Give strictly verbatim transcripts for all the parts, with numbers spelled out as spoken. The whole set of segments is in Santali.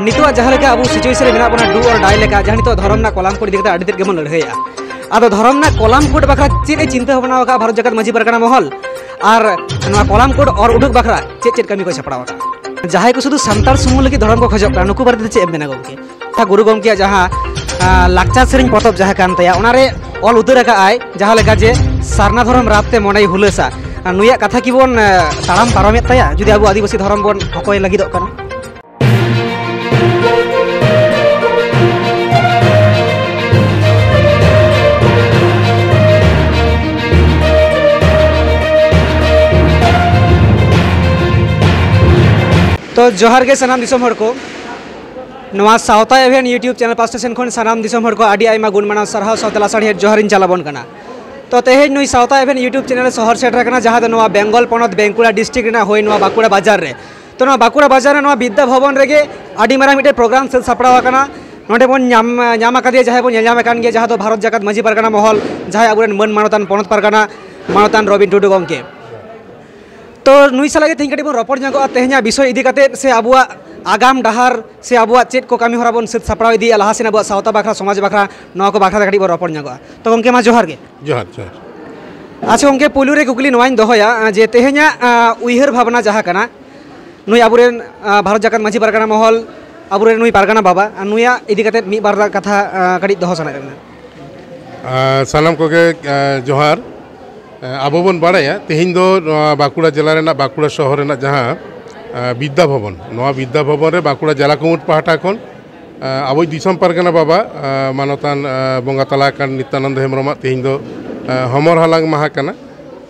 ᱱᱤᱛᱚᱜ ᱡᱟᱦᱟᱸ ᱞᱮᱠᱟ ᱟᱵᱚ ᱥᱤᱪᱩᱭᱮᱥᱚᱱ ᱨᱮ ᱢᱮᱱᱟᱜ ᱵᱚᱱᱟ, ᱰᱩ ᱚᱨ ᱰᱟᱭ ᱞᱮᱠᱟ, ᱡᱟᱦᱟᱸ ᱱᱤᱛᱚᱜ ᱫᱷᱚᱨᱚᱢ ᱨᱮᱱᱟᱜ ᱠᱚᱞᱟᱢ ᱠᱳᱰ ᱤᱫᱤ ᱠᱟᱛᱮ ᱟᱹᱰᱤ ᱛᱮᱫ ᱜᱮᱵᱚᱱ ᱞᱟᱹᱲᱦᱟᱹᱭᱟ᱾ ᱟᱫᱚ ᱫᱷᱚᱨᱚᱢ ᱨᱮᱱᱟᱜ ᱠᱚᱞᱟᱢ ᱠᱳᱰ ᱵᱟᱠᱷᱨᱟ ᱪᱮᱫ ᱮ ᱪᱤᱱᱛᱟᱹ ᱵᱷᱟᱵᱽᱱᱟ ᱟᱠᱟᱫᱼᱟ ᱵᱷᱟᱨᱚᱛ ᱡᱟᱠᱟᱛ ᱢᱟᱹᱡᱷᱤ ᱯᱟᱨᱜᱟᱱᱟ ᱢᱚᱦᱚᱞ? ᱟᱨ ᱱᱚᱣᱟ ᱠᱚᱞᱟᱢ ᱠᱳᱰ ᱚᱨ ᱩᱰᱩᱠ ᱵᱟᱠᱷᱨᱟ ᱪᱮᱫ ᱪᱮᱫ ᱠᱟᱹᱢᱤ ᱠᱚ ᱥᱟᱯᱲᱟᱣ ᱟᱠᱟᱫᱼᱟ? ᱡᱟᱦᱟᱸᱭ ᱠᱚ ᱥᱩᱫᱷᱩ ᱥᱟᱱᱛᱟᱲ ᱥᱩᱢᱩᱝ ᱞᱟᱹᱜᱤᱫ ᱫᱷᱚᱨᱚᱢ ᱠᱚ ᱠᱷᱚᱡᱚᱜ ᱠᱟᱱᱟ, ᱱᱩᱠᱩ ᱵᱟᱨᱮ ᱛᱮ ᱪᱮᱫ ᱮᱢ ᱢᱮᱱᱟ ᱜᱚᱢᱠᱮ? ᱜᱩᱨᱩ ᱜᱚᱢᱠᱮᱭᱟᱜ ᱡᱟᱦᱟᱸ, ᱟᱸ, ᱞᱟᱠᱪᱟᱨ ᱥᱮᱨᱮᱧ ᱯᱚᱛᱚᱵ ᱡᱟᱦᱟᱸ ᱠᱟᱱ ᱛᱟᱭᱟ, ᱚᱱᱟᱨᱮ ᱚᱞ ᱩᱛᱟᱹᱨ ᱟᱠᱟᱫ ᱟᱭ ᱡᱟᱦᱟᱸ ᱞᱮᱠᱟ ᱡᱮ, "ᱥᱟᱨᱱᱟ ᱫᱷᱚᱨᱚᱢ ᱨᱟᱯ ᱛᱮ ᱢᱚᱱᱮᱭ ᱦᱩᱞᱟᱹᱥᱟ", ᱟᱨ ᱱᱩᱭᱟᱜ ᱠᱟᱛᱷᱟ ᱠᱤᱵᱚᱱ, ᱟᱸ, ᱛᱟᱲᱟᱢ ᱯᱟᱨᱚᱢᱮᱫ ᱛᱟᱭᱟ ᱡᱩᱫᱤ ᱟᱵᱚ ᱟᱹᱫᱤᱵᱟᱹᱥᱤ ᱫᱷᱚᱨᱚᱢ ᱵᱚᱱ ᱦᱚᱠᱚᱭ ᱞᱟᱹᱜᱤᱫᱚᱜ ᱠᱟᱱᱟ? ᱛᱚ, ᱡᱚᱦᱟᱨ ᱜᱮ ᱥᱟᱱᱟᱢ ᱫᱤᱥᱚᱢ ᱦᱚᱲ ᱠᱚ᱾ ᱱᱚᱣᱟ ᱥᱟᱶᱛᱟ ᱮᱵᱷᱮᱱ YouTube ᱪᱮᱱᱮᱞ ᱯᱟᱥᱴᱟ ᱥᱮᱱ ᱠᱷᱚᱱ ᱥᱟᱱᱟᱢ ᱫᱤᱥᱚᱢ ᱦᱚᱲ ᱠᱚ ᱟᱹᱰᱤ ᱟᱭᱢᱟ ᱜᱩᱱ ᱢᱟᱱᱟᱣ ᱥᱟᱨᱦᱟᱣ ᱥᱟᱶᱛᱮ ᱞᱟᱥᱟᱲᱦᱮᱫ ᱡᱚᱦᱟᱨᱤᱧ ᱪᱟᱞ ᱟᱵᱚᱱ ᱠᱟᱱᱟ᱾ ᱛᱚ, ᱛᱮᱦᱮᱧ ᱱᱩᱭ ᱥᱟᱶᱛᱟ ᱮᱵᱷᱮᱱ YouTube ᱪᱮᱱᱮᱞ ᱮ ᱥᱚᱦᱚᱨ ᱥᱮᱴᱮᱨ ᱟᱠᱟᱱᱟ, ᱡᱟᱦᱟᱸ ᱫᱚ ᱱᱚᱣᱟ ᱵᱮᱝᱜᱚᱞ ᱯᱚᱱᱚᱛ ᱵᱟᱸᱠᱩᱲᱟ ᱰᱤᱥᱴᱨᱤᱠᱴ ᱨᱮᱱᱟᱜ ᱦᱩᱭ ᱱᱚᱣᱟ ᱵᱟᱸᱠᱩᱲᱟ ᱵᱟᱡᱟᱨ ᱨᱮ᱾ ᱛᱚ, ᱱᱚᱣᱟ ᱵᱟᱸᱠᱩᱲᱟ ᱵᱟᱡᱟᱨ ᱨᱮ ᱱᱚᱣᱟ ᱵᱤᱫᱽᱫᱟ ᱵᱷᱚᱵᱚᱱ ᱨᱮᱜᱮ ᱟᱹᱰᱤ ᱢᱟᱨᱟᱝ ᱢᱤᱫᱴᱮᱱ ᱯᱨᱳᱜᱨᱟᱢ ᱥᱟᱹᱛ ᱥᱟᱯᱲᱟᱣ ᱟᱠᱟᱱᱟ᱾ ᱱᱚᱰᱮ ᱵᱚᱱ ᱧᱟᱢ, ᱧᱟᱢ ᱟᱠᱟᱫᱮᱭᱟ, ᱡᱟᱦᱟᱸᱭ ᱵᱚᱱ ᱧᱮᱞ ᱧᱟᱢᱮ ᱠᱟᱱ ᱜᱮᱭᱟ, ᱡᱟᱦᱟᱸ ᱫᱚ ᱵᱷᱟᱨᱚᱛ ᱡᱟᱠᱟᱛ ᱢᱟᱹᱡᱷᱤ ᱯᱟᱨᱜᱟᱱᱟ ᱢᱚᱦᱚᱞ, ᱡᱟᱦᱟᱸᱭ ᱟᱵᱚᱨᱮᱱ ᱢᱟᱹᱱ ᱢᱟᱱᱚᱛᱟᱱ ᱯᱚᱱᱚᱛ ᱯᱟᱨᱜᱟᱱᱟ, ᱢᱟᱱᱚᱛᱟᱱ ᱨᱚᱵᱤᱱ ᱴᱩᱰᱩ ᱜᱚᱢᱠᱮ᱾ ᱛᱚ, ᱱᱩᱭ ᱥᱟᱞᱟᱜ ᱜᱮ ᱛᱮᱦᱮᱧ ᱠᱟᱹᱴᱤᱡ ᱵᱚᱱ ᱨᱚᱯᱚᱲ ᱧᱚᱜᱚᱜᱼᱟ ᱛᱮᱦᱮᱧᱟᱜ ᱵᱤᱥᱚᱭ ᱤᱫᱤ ᱠᱟᱛᱮᱫ, ᱥᱮ ᱟᱵᱚᱣᱟᱜ ᱟᱜᱟᱢ ᱰᱟᱦᱟᱨ, ᱥᱮ ᱟᱵᱚᱣᱟᱜ ᱪᱮᱫ ᱠᱚ ᱠᱟᱹᱢᱤ ᱦᱚᱨᱟ ᱵᱚᱱ ᱥᱟᱹᱛ ᱥᱟᱯᱲᱟᱣ ᱤᱫᱤᱭᱮᱫᱼᱟ ᱞᱟᱦᱟ ᱥᱮᱱ ᱟᱵᱚᱣᱟᱜ ᱥᱟᱶᱛᱟ ᱵᱟᱠᱷᱨᱟ, ᱥᱚᱢᱟᱡᱽ ᱵᱟᱠᱷᱨᱟ, ᱱᱚᱣᱟ ᱠᱚ ᱵᱟᱠᱷᱨᱟ ᱛᱮ ᱠᱟᱹᱴᱤᱡ ᱵᱚᱱ ᱨᱚᱯᱚᱲ ᱧᱚᱜᱚᱜᱼᱟ᱾ ᱛᱚ ᱜᱚᱢᱠᱮ, ᱢᱟ ᱡᱚᱦᱟᱨ ᱜᱮ᱾ ᱡᱚᱦᱟᱨ, ᱡᱚᱦᱟᱨ᱾ ᱟᱪᱪᱷᱟ ᱜᱚᱢᱠᱮ, ᱯᱩᱭᱞᱩ ᱨᱮ ᱠᱩᱠᱞᱤ ᱱᱚᱣᱟᱧ ᱫᱚᱦᱚᱭᱟ, ᱡᱮ ᱛᱮᱦᱮᱧᱟᱜ, ᱟᱸ, ᱩᱭᱦᱟᱹᱨ ᱵᱷᱟᱵᱽᱱᱟ ᱡᱟᱦᱟᱸ ᱠᱟᱱᱟ, ᱱᱩᱭ ᱟᱵᱚᱨᱮᱱ, ᱟᱸ, ᱵᱷᱟᱨᱚᱛ ᱡᱟᱠᱟᱛ ᱢᱟᱹᱡᱷᱤ ᱯᱟᱨᱜᱟᱱᱟ ᱢᱚᱦᱚᱞ, ᱟᱵᱚᱨᱮᱱ ᱱᱩᱭ ᱯᱟᱨᱜᱟᱱᱟ ᱵᱟᱵᱟ, ᱟᱨ ᱱᱩᱭᱟᱜ ᱤᱫᱤ ᱠᱟᱛᱮᱫ ᱢᱤᱫ ᱵᱟᱨ ᱠᱟᱛᱷᱟ, ᱟᱸ, ᱠᱟᱹᱴᱤᱡ ᱫᱚᱦᱚ ᱥᱟᱱᱟᱭᱮᱫ ᱵᱮᱱᱟ᱾ ᱟᱸ, ᱥᱟᱱᱟᱢ ᱠᱚᱜᱮ, ᱟᱸ, ᱡᱚᱦᱟᱨ᱾ ᱟᱸ, ᱟᱵᱚ ᱵᱚᱱ ᱵᱟᱲᱟᱭᱟ, ᱛᱮᱦᱮᱧ ᱫᱚ ᱱᱚᱣᱟ ᱵᱟᱸᱠᱩᱲᱟ ᱡᱮᱞᱟ ᱨᱮᱱᱟᱜ ᱵᱟᱸᱠᱩᱲᱟ ᱥᱚᱦᱚᱨ ᱨᱮᱱᱟᱜ ᱡᱟᱦᱟᱸ, ᱟᱸ, ᱵᱤᱫᱽᱫᱟ ᱵᱷᱚᱵᱚᱱ, ᱱᱚᱣᱟ ᱵᱤᱫᱽᱫᱟ ᱵᱷᱚᱵᱚᱱ ᱨᱮ ᱵᱟᱸᱠᱩᱲᱟ ᱡᱮᱞᱟ ᱠᱩᱢᱩᱴ ᱯᱟᱦᱴᱟ ᱠᱷᱚᱱ, ᱟᱸ, ᱟᱵᱚᱭᱤᱡ ᱫᱤᱥᱚᱢ ᱯᱟᱨᱜᱟᱱᱟ ᱵᱟᱵᱟ, ᱟᱸ, ᱢᱟᱱᱚᱛᱟᱱ, ᱟᱸ, ᱵᱚᱸᱜᱟ ᱛᱟᱞᱟ ᱟᱠᱟᱱ ᱱᱤᱛᱭᱟᱱᱚᱱᱫᱚ ᱦᱮᱢᱵᱨᱚᱢᱟᱜ ᱛᱮᱦᱮᱧ ᱫᱚ, ᱟᱸ, ᱦᱚᱢᱚᱨ ᱦᱟᱞᱟᱝ ᱢᱟᱦᱟ ᱠᱟᱱᱟ᱾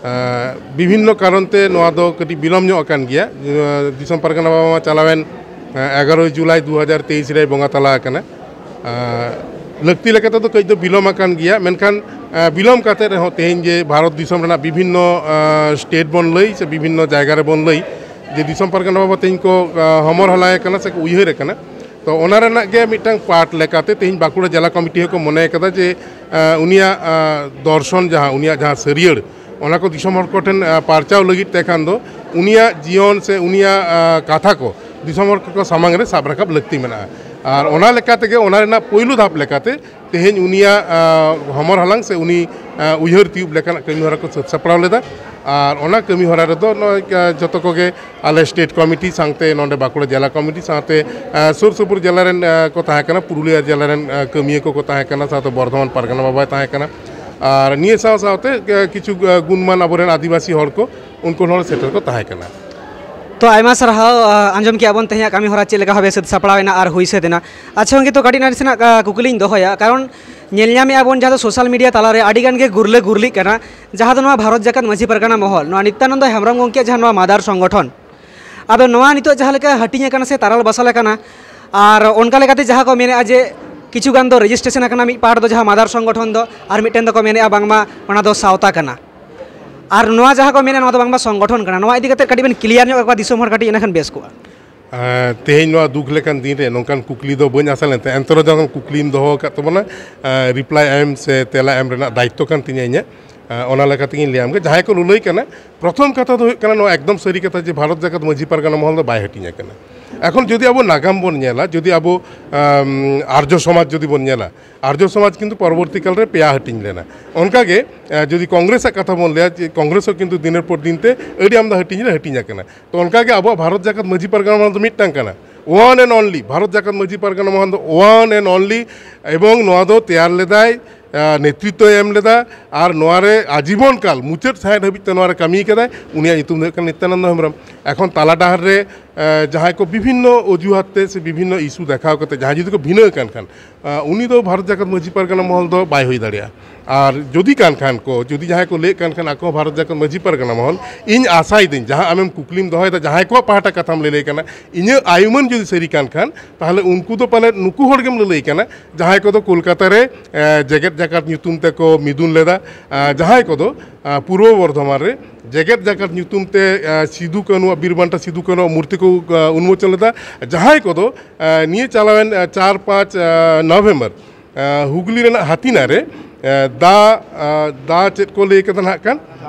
ᱟᱸ, ᱵᱤᱵᱷᱤᱱᱱᱚ ᱠᱟᱨᱚᱱ ᱛᱮ ᱱᱚᱣᱟ ᱫᱚ ᱠᱟᱹᱴᱤᱡ ᱵᱤᱞᱚᱢ ᱧᱚᱜ ᱟᱠᱟᱱ ᱜᱮᱭᱟ᱾ ᱟᱸ, ᱫᱤᱥᱚᱢ ᱯᱟᱨᱜᱟᱱᱟ ᱵᱟᱵᱟ ᱢᱟ ᱪᱟᱞᱟᱣᱮᱱ, ᱟᱸ, ᱮᱜᱟᱨᱳᱭ ᱡᱩᱞᱟᱭ ᱫᱩ ᱦᱟᱡᱟᱨ ᱛᱮᱭᱤᱥ ᱨᱮᱭ ᱵᱚᱸᱜᱟ ᱛᱟᱞᱟ ᱟᱠᱟᱱᱟ᱾ ᱟᱸ, ᱞᱟᱹᱠᱛᱤ ᱞᱮᱠᱟ ᱛᱮᱫᱚ ᱠᱟᱹᱡ ᱫᱚ ᱵᱤᱞᱚᱢ ᱟᱠᱟᱱ ᱜᱮᱭᱟ, ᱢᱮᱱᱠᱷᱟᱱ, ᱟᱸ, ᱵᱤᱞᱚᱢ ᱠᱟᱛᱮ ᱨᱮᱦᱚᱸ ᱛᱮᱦᱮᱧ ᱡᱮ ᱵᱷᱟᱨᱚᱛ ᱫᱤᱥᱚᱢ ᱨᱮᱱᱟᱜ ᱵᱤᱵᱷᱤᱱᱱᱚ, ᱟᱸ, ᱥᱴᱮᱴ ᱵᱚᱱ ᱞᱟᱹᱭ ᱥᱮ ᱵᱤᱵᱷᱤᱱᱱᱚ ᱡᱟᱭᱜᱟ ᱨᱮᱵᱚᱱ ᱞᱟᱹᱭ ᱡᱮ ᱫᱤᱥᱚᱢ ᱯᱟᱨᱜᱟᱱᱟ ᱵᱟᱵᱟ ᱛᱮᱦᱮᱧ ᱠᱚ, ᱟᱸ, ᱦᱚᱢᱚᱨ ᱦᱟᱞᱟᱝ ᱟᱠᱟᱱᱟ ᱥᱮ ᱠᱚ ᱩᱭᱦᱟᱹᱨ ᱟᱠᱟᱱᱟ, ᱛᱚ ᱚᱱᱟ ᱨᱮᱱᱟᱜ ᱜᱮ ᱢᱤᱫᱴᱟᱝ ᱯᱟᱨᱴ ᱞᱮᱠᱟᱛᱮ ᱛᱮᱦᱮᱧ ᱵᱟᱸᱠᱩᱲᱟ ᱡᱮᱞᱟ ᱠᱚᱢᱤᱴᱤ ᱦᱚᱸᱠᱚ ᱢᱚᱱᱮ ᱟᱠᱟᱫᱟ ᱡᱮ, ᱟᱸ, ᱩᱱᱤᱭᱟᱜ, ᱟᱸ, ᱫᱚᱨᱥᱚᱱ ᱡᱟᱦᱟᱸ, ᱩᱱᱤᱭᱟᱜ ᱡᱟᱦᱟᱸ ᱥᱟᱹᱨᱭᱟᱹᱲ, ᱚᱱᱟ ᱠᱚ ᱫᱤᱥᱚᱢ ᱦᱚᱲ ᱠᱚᱴᱷᱮᱱ, ᱟᱸ, ᱯᱟᱨᱪᱟᱣ ᱞᱟᱹᱜᱤᱫ ᱛᱮ ᱠᱷᱟᱱ ᱫᱚ ᱩᱱᱤᱭᱟᱜ ᱡᱤᱭᱚᱱ ᱥᱮ ᱩᱱᱤᱭᱟᱜ, ᱟᱸ, ᱠᱟᱛᱷᱟ ᱠᱚ ᱫᱤᱥᱚᱢ ᱦᱚᱲ ᱠᱚ ᱥᱟᱢᱟᱝ ᱨᱮ ᱥᱟᱵ ᱨᱟᱠᱟᱵ ᱞᱟᱹᱠᱛᱤ ᱢᱮᱱᱟᱜᱼᱟ᱾ ᱟᱨ ᱚᱱᱟ ᱞᱮᱠᱟ ᱛᱮᱜᱮ ᱚᱱᱟ ᱨᱮᱱᱟᱜ ᱯᱳᱭᱞᱳ ᱫᱷᱟᱯ ᱞᱮᱠᱟᱛᱮ ᱛᱮᱦᱮᱧ ᱩᱱᱤᱭᱟᱜ, ᱟ, ᱦᱚᱢᱚᱨ ᱦᱟᱞᱟᱝ ᱥᱮ ᱩᱱᱤ, ᱟ, ᱩᱭᱦᱟᱹᱨ ᱛᱤᱭᱳᱜ ᱞᱮᱠᱟᱱᱟᱜ ᱠᱟᱹᱢᱤ ᱦᱚᱨᱟ ᱠᱚ ᱥᱟᱹᱛ ᱥᱟᱯᱲᱟᱣ ᱞᱮᱫᱟ᱾ ᱟᱨ ᱚᱱᱟ ᱠᱟᱹᱢᱤ ᱦᱚᱨᱟ ᱨᱮᱫᱚ ᱱᱚᱜᱼᱚᱭ, ᱟ, ᱡᱚᱛᱚ ᱠᱚᱜᱮ ᱟᱞᱮ ᱥᱴᱮᱴ ᱠᱚᱢᱤᱴᱤ ᱥᱟᱶᱛᱮ ᱱᱚᱰᱮ ᱵᱟᱸᱠᱩᱲᱟ ᱡᱮᱞᱟ ᱠᱚᱢᱤᱴᱤ ᱥᱟᱶᱛᱮ, ᱟ, ᱥᱩᱨ ᱥᱩᱯᱩᱨ ᱡᱮᱞᱟ ᱨᱮᱱ, ᱟ, ᱠᱚ ᱛᱟᱦᱮᱸ ᱠᱟᱱᱟ, ᱯᱩᱨᱩᱞᱤᱭᱟᱹ ᱡᱮᱞᱟ ᱨᱮᱱ, ᱟ, ᱠᱟᱹᱢᱤᱭᱟᱹ ᱠᱚᱠᱚ ᱛᱟᱦᱮᱸ ᱠᱟᱱᱟ, ᱥᱟᱶᱛᱮ ᱵᱚᱨᱫᱷᱚᱢᱟᱱ ᱯᱟᱨᱜᱟᱱᱟ ᱵᱟᱵᱟᱭ ᱛᱟᱦᱮᱸ ᱠᱟᱱᱟ᱾ ᱟᱨ ᱱᱤᱭᱟᱹ ᱥᱟᱶ ᱥᱟᱶᱛᱮ, ᱟ, ᱠᱤᱪᱷᱩ, ᱟ, ᱜᱩᱱᱢᱟᱱ ᱟᱵᱚᱨᱮᱱ ᱟᱹᱫᱤᱵᱟᱹᱥᱤ ᱦᱚᱲ ᱠᱚ, ᱩᱱᱠᱩ ᱦᱚᱸ ᱥᱮᱴᱮᱨ ᱠᱚ ᱛᱟᱦᱮᱸ ᱠᱟᱱᱟ᱾ ᱛᱚ, ᱟᱭᱢᱟ ᱥᱟᱨᱦᱟᱣ᱾ ᱟ, ᱟᱸᱡᱚᱢ ᱠᱮᱜᱼᱟ ᱵᱚᱱ ᱛᱮᱦᱮᱧᱟᱜ ᱠᱟᱹᱢᱤ ᱦᱚᱨᱟ ᱪᱮᱫ ᱞᱮᱠᱟ ᱵᱷᱟᱵᱮ ᱥᱟᱹᱛ ᱥᱟᱯᱲᱟᱣ ᱮᱱᱟ ᱟᱨ ᱦᱩᱭ ᱥᱟᱹᱛ ᱮᱱᱟ᱾ ᱟᱪᱪᱷᱟ ᱜᱚᱝᱠᱮ, ᱛᱚ ᱠᱟᱹᱴᱤᱡ ᱱᱟᱥᱮᱱᱟᱜ, ᱟ, ᱠᱩᱠᱞᱤᱧ ᱫᱚᱦᱚᱭᱟ, ᱠᱟᱨᱚᱱ ᱧᱮᱞ ᱧᱟᱢᱮᱜᱼᱟ ᱵᱚᱱ ᱡᱟᱦᱟᱸ ᱫᱚ ᱥᱳᱥᱟᱞ ᱢᱤᱰᱤᱭᱟ ᱛᱟᱞᱟᱨᱮ ᱟᱹᱰᱤ ᱜᱟᱱ ᱜᱮ ᱜᱩᱨᱞᱟᱹ ᱜᱩᱨᱞᱤᱜ ᱠᱟᱱᱟ, ᱡᱟᱦᱟᱸ ᱫᱚ ᱱᱚᱣᱟ ᱵᱷᱟᱨᱚᱛ ᱡᱟᱠᱟᱛ ᱢᱟᱹᱡᱷᱤ ᱯᱟᱨᱜᱟᱱᱟ ᱢᱚᱦᱚᱞ, ᱱᱚᱣᱟ ᱱᱤᱛᱭᱟᱱᱚᱱᱫᱚ ᱦᱮᱢᱵᱨᱚᱢ ᱜᱚᱝᱠᱮᱭᱟᱜ ᱡᱟᱦᱟᱸ ᱱᱚᱣᱟ ᱢᱟᱫᱟᱨ ᱥᱚᱝᱜᱚᱴᱷᱚᱱ, ᱟᱫᱚ ᱱᱚᱣᱟ ᱱᱤᱛᱚᱜ ᱡᱟᱦᱟᱸ ᱞᱮᱠᱟ ᱦᱟᱹᱴᱤᱧ ᱟᱠᱟᱱᱟ ᱥᱮ ᱛᱟᱨᱟᱞ ᱵᱟᱥᱟᱞ ᱟᱠᱟᱱᱟ, ᱟᱨ ᱚᱱᱠᱟ ᱞᱮᱠᱟᱛᱮ ᱡᱟᱦᱟᱸ ᱠᱚ ᱢᱮᱱᱮᱜᱼᱟ ᱡᱮ ᱠᱤᱪᱷᱩ ᱜᱟᱱ ᱫᱚ ᱨᱮᱡᱤᱥᱴᱨᱮᱥᱚᱱ ᱟᱠᱟᱱᱟ ᱢᱤᱫ ᱯᱟᱦᱴᱟ ᱫᱚ ᱡᱟᱦᱟᱸ ᱢᱟᱫᱟᱨ ᱥᱚᱝᱜᱚᱴᱷᱚᱱ ᱫᱚ, ᱟᱨ ᱢᱤᱫᱴᱮᱱ ᱫᱚᱠᱚ ᱢᱮᱱᱮᱜᱼᱟ ᱵᱟᱝᱢᱟ ᱚᱱᱟ ᱫᱚ ᱥᱟᱶᱛᱟ ᱠᱟᱱᱟ, ᱟᱨ ᱱᱚᱣᱟ ᱡᱟᱦᱟᱸ ᱠᱚ ᱢᱮᱱᱮᱜᱼᱟ ᱱᱚᱣᱟ ᱫᱚ ᱵᱟᱝᱢᱟ ᱥᱚᱝᱜᱚᱴᱷᱚᱱ ᱠᱟᱱᱟ᱾ ᱱᱚᱣᱟ ᱤᱫᱤ ᱠᱟᱛᱮ ᱠᱟᱹᱴᱤᱡ ᱵᱮᱱ ᱠᱞᱤᱭᱟᱨ ᱧᱚᱜ ᱠᱟᱠᱚᱣᱟ ᱫᱤᱥᱚᱢ ᱦᱚᱲ, ᱠᱟᱹᱴᱤᱡ ᱤᱱᱟᱹᱠᱷᱟᱱ ᱵᱮᱥ ᱠᱚᱜᱼᱟ᱾ ᱮᱸ, ᱛᱮᱦᱮᱧ ᱱᱚᱣᱟ ᱫᱩᱠ ᱞᱮᱠᱟᱱ ᱫᱤᱱ ᱨᱮ ᱱᱚᱝᱠᱟᱱ ᱠᱩᱠᱞᱤ ᱫᱚ ᱵᱟᱹᱧ ᱟᱥᱟ ᱞᱮᱱ ᱛᱟᱦᱮᱸᱫ, ᱮᱱᱛᱮ ᱨᱮᱦᱚᱸ ᱡᱚᱠᱷᱚᱱ ᱠᱩᱠᱞᱤᱢ ᱫᱚᱦᱚ ᱟᱠᱟᱫ ᱛᱟᱵᱚᱱᱟ, ᱮᱸ, ᱨᱤᱯᱞᱟᱭ ᱮᱢ ᱥᱮ ᱛᱮᱞᱟ ᱮᱢ ᱨᱮᱱᱟᱜ ᱫᱟᱭᱤᱛᱛᱚ ᱠᱟᱱ ᱛᱤᱧᱟᱹ ᱤᱧᱟᱹᱜ᱾ ᱮᱸ, ᱚᱱᱟ ᱞᱮᱠᱟ ᱛᱮᱜᱤᱧ ᱞᱟᱹᱭᱟᱢ ᱜᱮ, ᱡᱟᱦᱟᱸᱭ ᱠᱚ ᱞᱟᱹᱞᱟᱹᱭ ᱠᱟᱱᱟ, ᱯᱨᱚᱛᱷᱚᱢ ᱠᱟᱛᱷᱟ ᱫᱚ ᱦᱩᱭᱩᱜ ᱠᱟᱱᱟ, ᱱᱚᱣᱟ ᱮᱠᱫᱚᱢ ᱥᱟᱹᱨᱤ ᱠᱟᱛᱷᱟ ᱡᱮ ᱵᱷᱟᱨᱚᱛ ᱡᱟᱠᱟᱛ ᱢᱟᱹᱡᱷᱤ ᱯᱟᱨᱜᱟᱱᱟ ᱢᱚᱦᱚᱞ ᱫᱚ ᱵᱟᱭ ᱦᱟᱹᱴᱤᱧ ᱟᱠᱟᱱᱟ᱾ ᱮᱠᱷᱚᱱ ᱡᱩᱫᱤ ᱟᱵᱚ ᱱᱟᱜᱟᱢ ᱵᱚᱱ ᱧᱮᱞᱟ, ᱡᱩᱫᱤ ᱟᱵᱚ, ᱟᱢ, ᱟᱨᱡᱚ ᱥᱚᱢᱟᱡᱽ ᱡᱩᱫᱤ ᱵᱚᱱ ᱧᱮᱞᱟ, ᱟᱨᱡᱚ ᱥᱚᱢᱟᱡᱽ ᱠᱤᱱᱛᱩ ᱯᱚᱨᱚᱵᱚᱨᱛᱤ ᱠᱟᱞ ᱨᱮ ᱯᱮᱭᱟ ᱦᱟᱹᱴᱤᱧ ᱞᱮᱱᱟ᱾ ᱚᱱᱠᱟᱜᱮ, ᱮᱸ, ᱡᱩᱫᱤ ᱠᱚᱝᱜᱨᱮᱥᱟᱜ ᱠᱟᱛᱷᱟ ᱵᱚᱱ ᱞᱟᱹᱭᱟ, ᱡᱮ ᱠᱚᱝᱜᱨᱮᱥ ᱦᱚᱸ ᱠᱤᱱᱛᱩ ᱫᱤᱱᱮᱨ ᱯᱚᱨ ᱫᱤᱱ ᱛᱮ ᱟᱹᱰᱤ ᱟᱢᱫᱟ ᱦᱟᱹᱴᱤᱧ ᱨᱮ ᱦᱟᱹᱴᱤᱧ ᱟᱠᱟᱱᱟ᱾ ᱛᱚ ᱚᱱᱠᱟᱜᱮ ᱟᱵᱚᱣᱟᱜ ᱵᱷᱟᱨᱚᱛ ᱡᱟᱠᱟᱛ ᱢᱟᱹᱡᱷᱤ ᱯᱟᱨᱜᱟᱱᱟ ᱢᱚᱦᱚᱞ ᱫᱚ ᱢᱤᱫᱴᱟᱝ ᱠᱟᱱᱟ, one and only, Bharat Jakat Majhi Pargana Mahal ᱫᱚ one and only, ᱮᱵᱚᱝ ᱱᱚᱣᱟ ᱫᱚ ᱛᱮᱭᱟᱨ ᱞᱮᱫᱟᱭ, ᱟ, ᱱᱮᱛᱨᱤᱛᱵ ᱮᱢ ᱞᱮᱫᱟ, ᱟᱨ ᱱᱚᱣᱟ ᱨᱮ ᱟᱡᱤᱵᱚᱱ ᱠᱟᱞ ᱢᱩᱪᱟᱹᱫ ᱥᱟᱸᱦᱮᱫ ᱦᱟᱹᱵᱤᱡ ᱛᱮ ᱱᱚᱣᱟ ᱨᱮ ᱠᱟᱹᱢᱤ ᱠᱟᱫᱟᱭ, ᱩᱱᱤᱭᱟᱜ ᱧᱩᱛᱩᱢ ᱫᱚ ᱦᱩᱭᱩᱜ ᱠᱟᱱᱟ ᱱᱤᱛᱭᱟᱱᱚᱱᱫᱚ ᱦᱮᱢᱵᱨᱚᱢ᱾ ᱮᱠᱷᱚᱱ ᱛᱟᱞᱟ ᱰᱟᱦᱟᱨ ᱨᱮ, ᱮ, ᱡᱟᱦᱟᱸᱭ ᱠᱚ ᱵᱤᱵᱷᱤᱱᱱᱚ ᱚᱡᱩᱦᱟᱛ ᱛᱮ ᱥᱮ ᱵᱤᱵᱷᱤᱱᱱᱚ ᱤᱥᱩ ᱫᱮᱠᱷᱟᱣ ᱠᱟᱛᱮ ᱡᱟᱦᱟᱸᱭ ᱡᱩᱫᱤ ᱠᱚ ᱵᱷᱤᱱᱟᱹ ᱟᱠᱟᱱ ᱠᱷᱟᱱ, ᱟ, ᱩᱱᱤ ᱫᱚ ᱵᱷᱟᱨᱚᱛ ᱡᱟᱠᱟᱛ ᱢᱟᱹᱡᱷᱤ ᱯᱟᱨᱜᱟᱱᱟ ᱢᱚᱦᱚᱞ ᱫᱚ ᱵᱟᱭ ᱦᱩᱭ ᱫᱟᱲᱮᱭᱟᱜᱼᱟ᱾ ᱟᱨ ᱡᱩᱫᱤ ᱠᱟᱱ ᱠᱷᱟᱱ ᱠᱚ, ᱡᱩᱫᱤ ᱡᱟᱦᱟᱸᱭ ᱠᱚ ᱞᱟᱹᱭᱮᱫ ᱠᱟᱱ ᱠᱷᱟᱱ ᱟᱠᱚ ᱦᱚᱸ ᱵᱷᱟᱨᱚᱛ ᱡᱟᱠᱟᱛ ᱢᱟᱹᱡᱷᱤ ᱯᱟᱨᱜᱟᱱᱟ ᱢᱚᱦᱚᱞ, ᱤᱧ ᱟᱥᱟᱭᱮᱫᱟᱹᱧ ᱡᱟᱦᱟᱸ ᱟᱢᱮᱢ ᱠᱩᱠᱞᱤᱢ ᱫᱚᱦᱚᱭᱮᱫᱟ, ᱡᱟᱦᱟᱸᱭ ᱠᱚᱣᱟᱜ ᱯᱟᱦᱴᱟ ᱠᱟᱛᱷᱟᱢ ᱞᱟᱹᱭ ᱞᱟᱹᱭ ᱠᱟᱱᱟ, ᱤᱧᱟᱹᱜ ᱟᱭᱩᱢᱟᱹᱱ ᱡᱩᱫᱤ ᱥᱟᱹᱨᱤ ᱠᱟᱱ ᱠᱷᱟᱱ, ᱛᱟᱦᱚᱞᱮ ᱩᱱᱠᱩ ᱫᱚ ᱯᱟᱞᱮ ᱱᱩᱠᱩ ᱦᱚᱲ ᱜᱮᱢ ᱞᱟᱹᱞᱟᱹᱭ ᱠᱟᱱᱟ, ᱡᱟᱦᱟᱸᱭ ᱠᱚᱫᱚ ᱠᱳᱞᱠᱟᱛᱟ ᱨᱮ, ᱮ, ᱡᱮᱜᱮᱛ ᱡᱟᱠᱟᱛ ᱧᱩᱛᱩᱢ ᱛᱮᱠᱚ ᱢᱤᱫᱩᱱ ᱞᱮᱫᱟ, ᱮ, ᱡᱟᱦᱟᱸᱭ ᱠᱚᱫᱚ, ᱮ, ᱯᱩᱨᱵᱚ ᱵᱚᱨᱫᱷᱚᱢᱟᱱ ᱨᱮ ᱡᱮᱜᱮᱛ ᱡᱟᱠᱟᱛ ᱧᱩᱛᱩᱢ ᱛᱮ, ᱮ, ᱥᱤᱫᱩ ᱠᱟᱹᱱᱩ, ᱵᱤᱨ ᱵᱟᱱᱴᱟ ᱥᱤᱫᱩ ᱠᱟᱹᱱᱩ ᱢᱩᱨᱛᱤ ᱠᱚ, ᱮ, ᱩᱱᱢᱳᱪᱚᱱ ᱞᱮᱫᱟ, ᱡᱟᱦᱟᱸᱭ ᱠᱚᱫᱚ, ᱮ, ᱱᱤᱭᱟᱹ ᱪᱟᱞᱟᱣᱮᱱ, ᱮ, ᱪᱟᱨ ᱯᱟᱸᱪ, ᱮ, ᱱᱚᱵᱷᱮᱢᱵᱚᱨ, ᱮ, ᱦᱩᱜᱽᱞᱤ ᱨᱮᱱᱟᱜ ᱦᱟᱹᱛᱤᱱᱟ ᱨᱮ, ᱮ, ᱫᱟ, ᱮ, ᱫᱟ ᱪᱮᱫ ᱠᱚ ᱞᱟᱹᱭ ᱠᱟᱫᱟ ᱱᱟᱦᱟᱜ ᱠᱷᱟᱱ,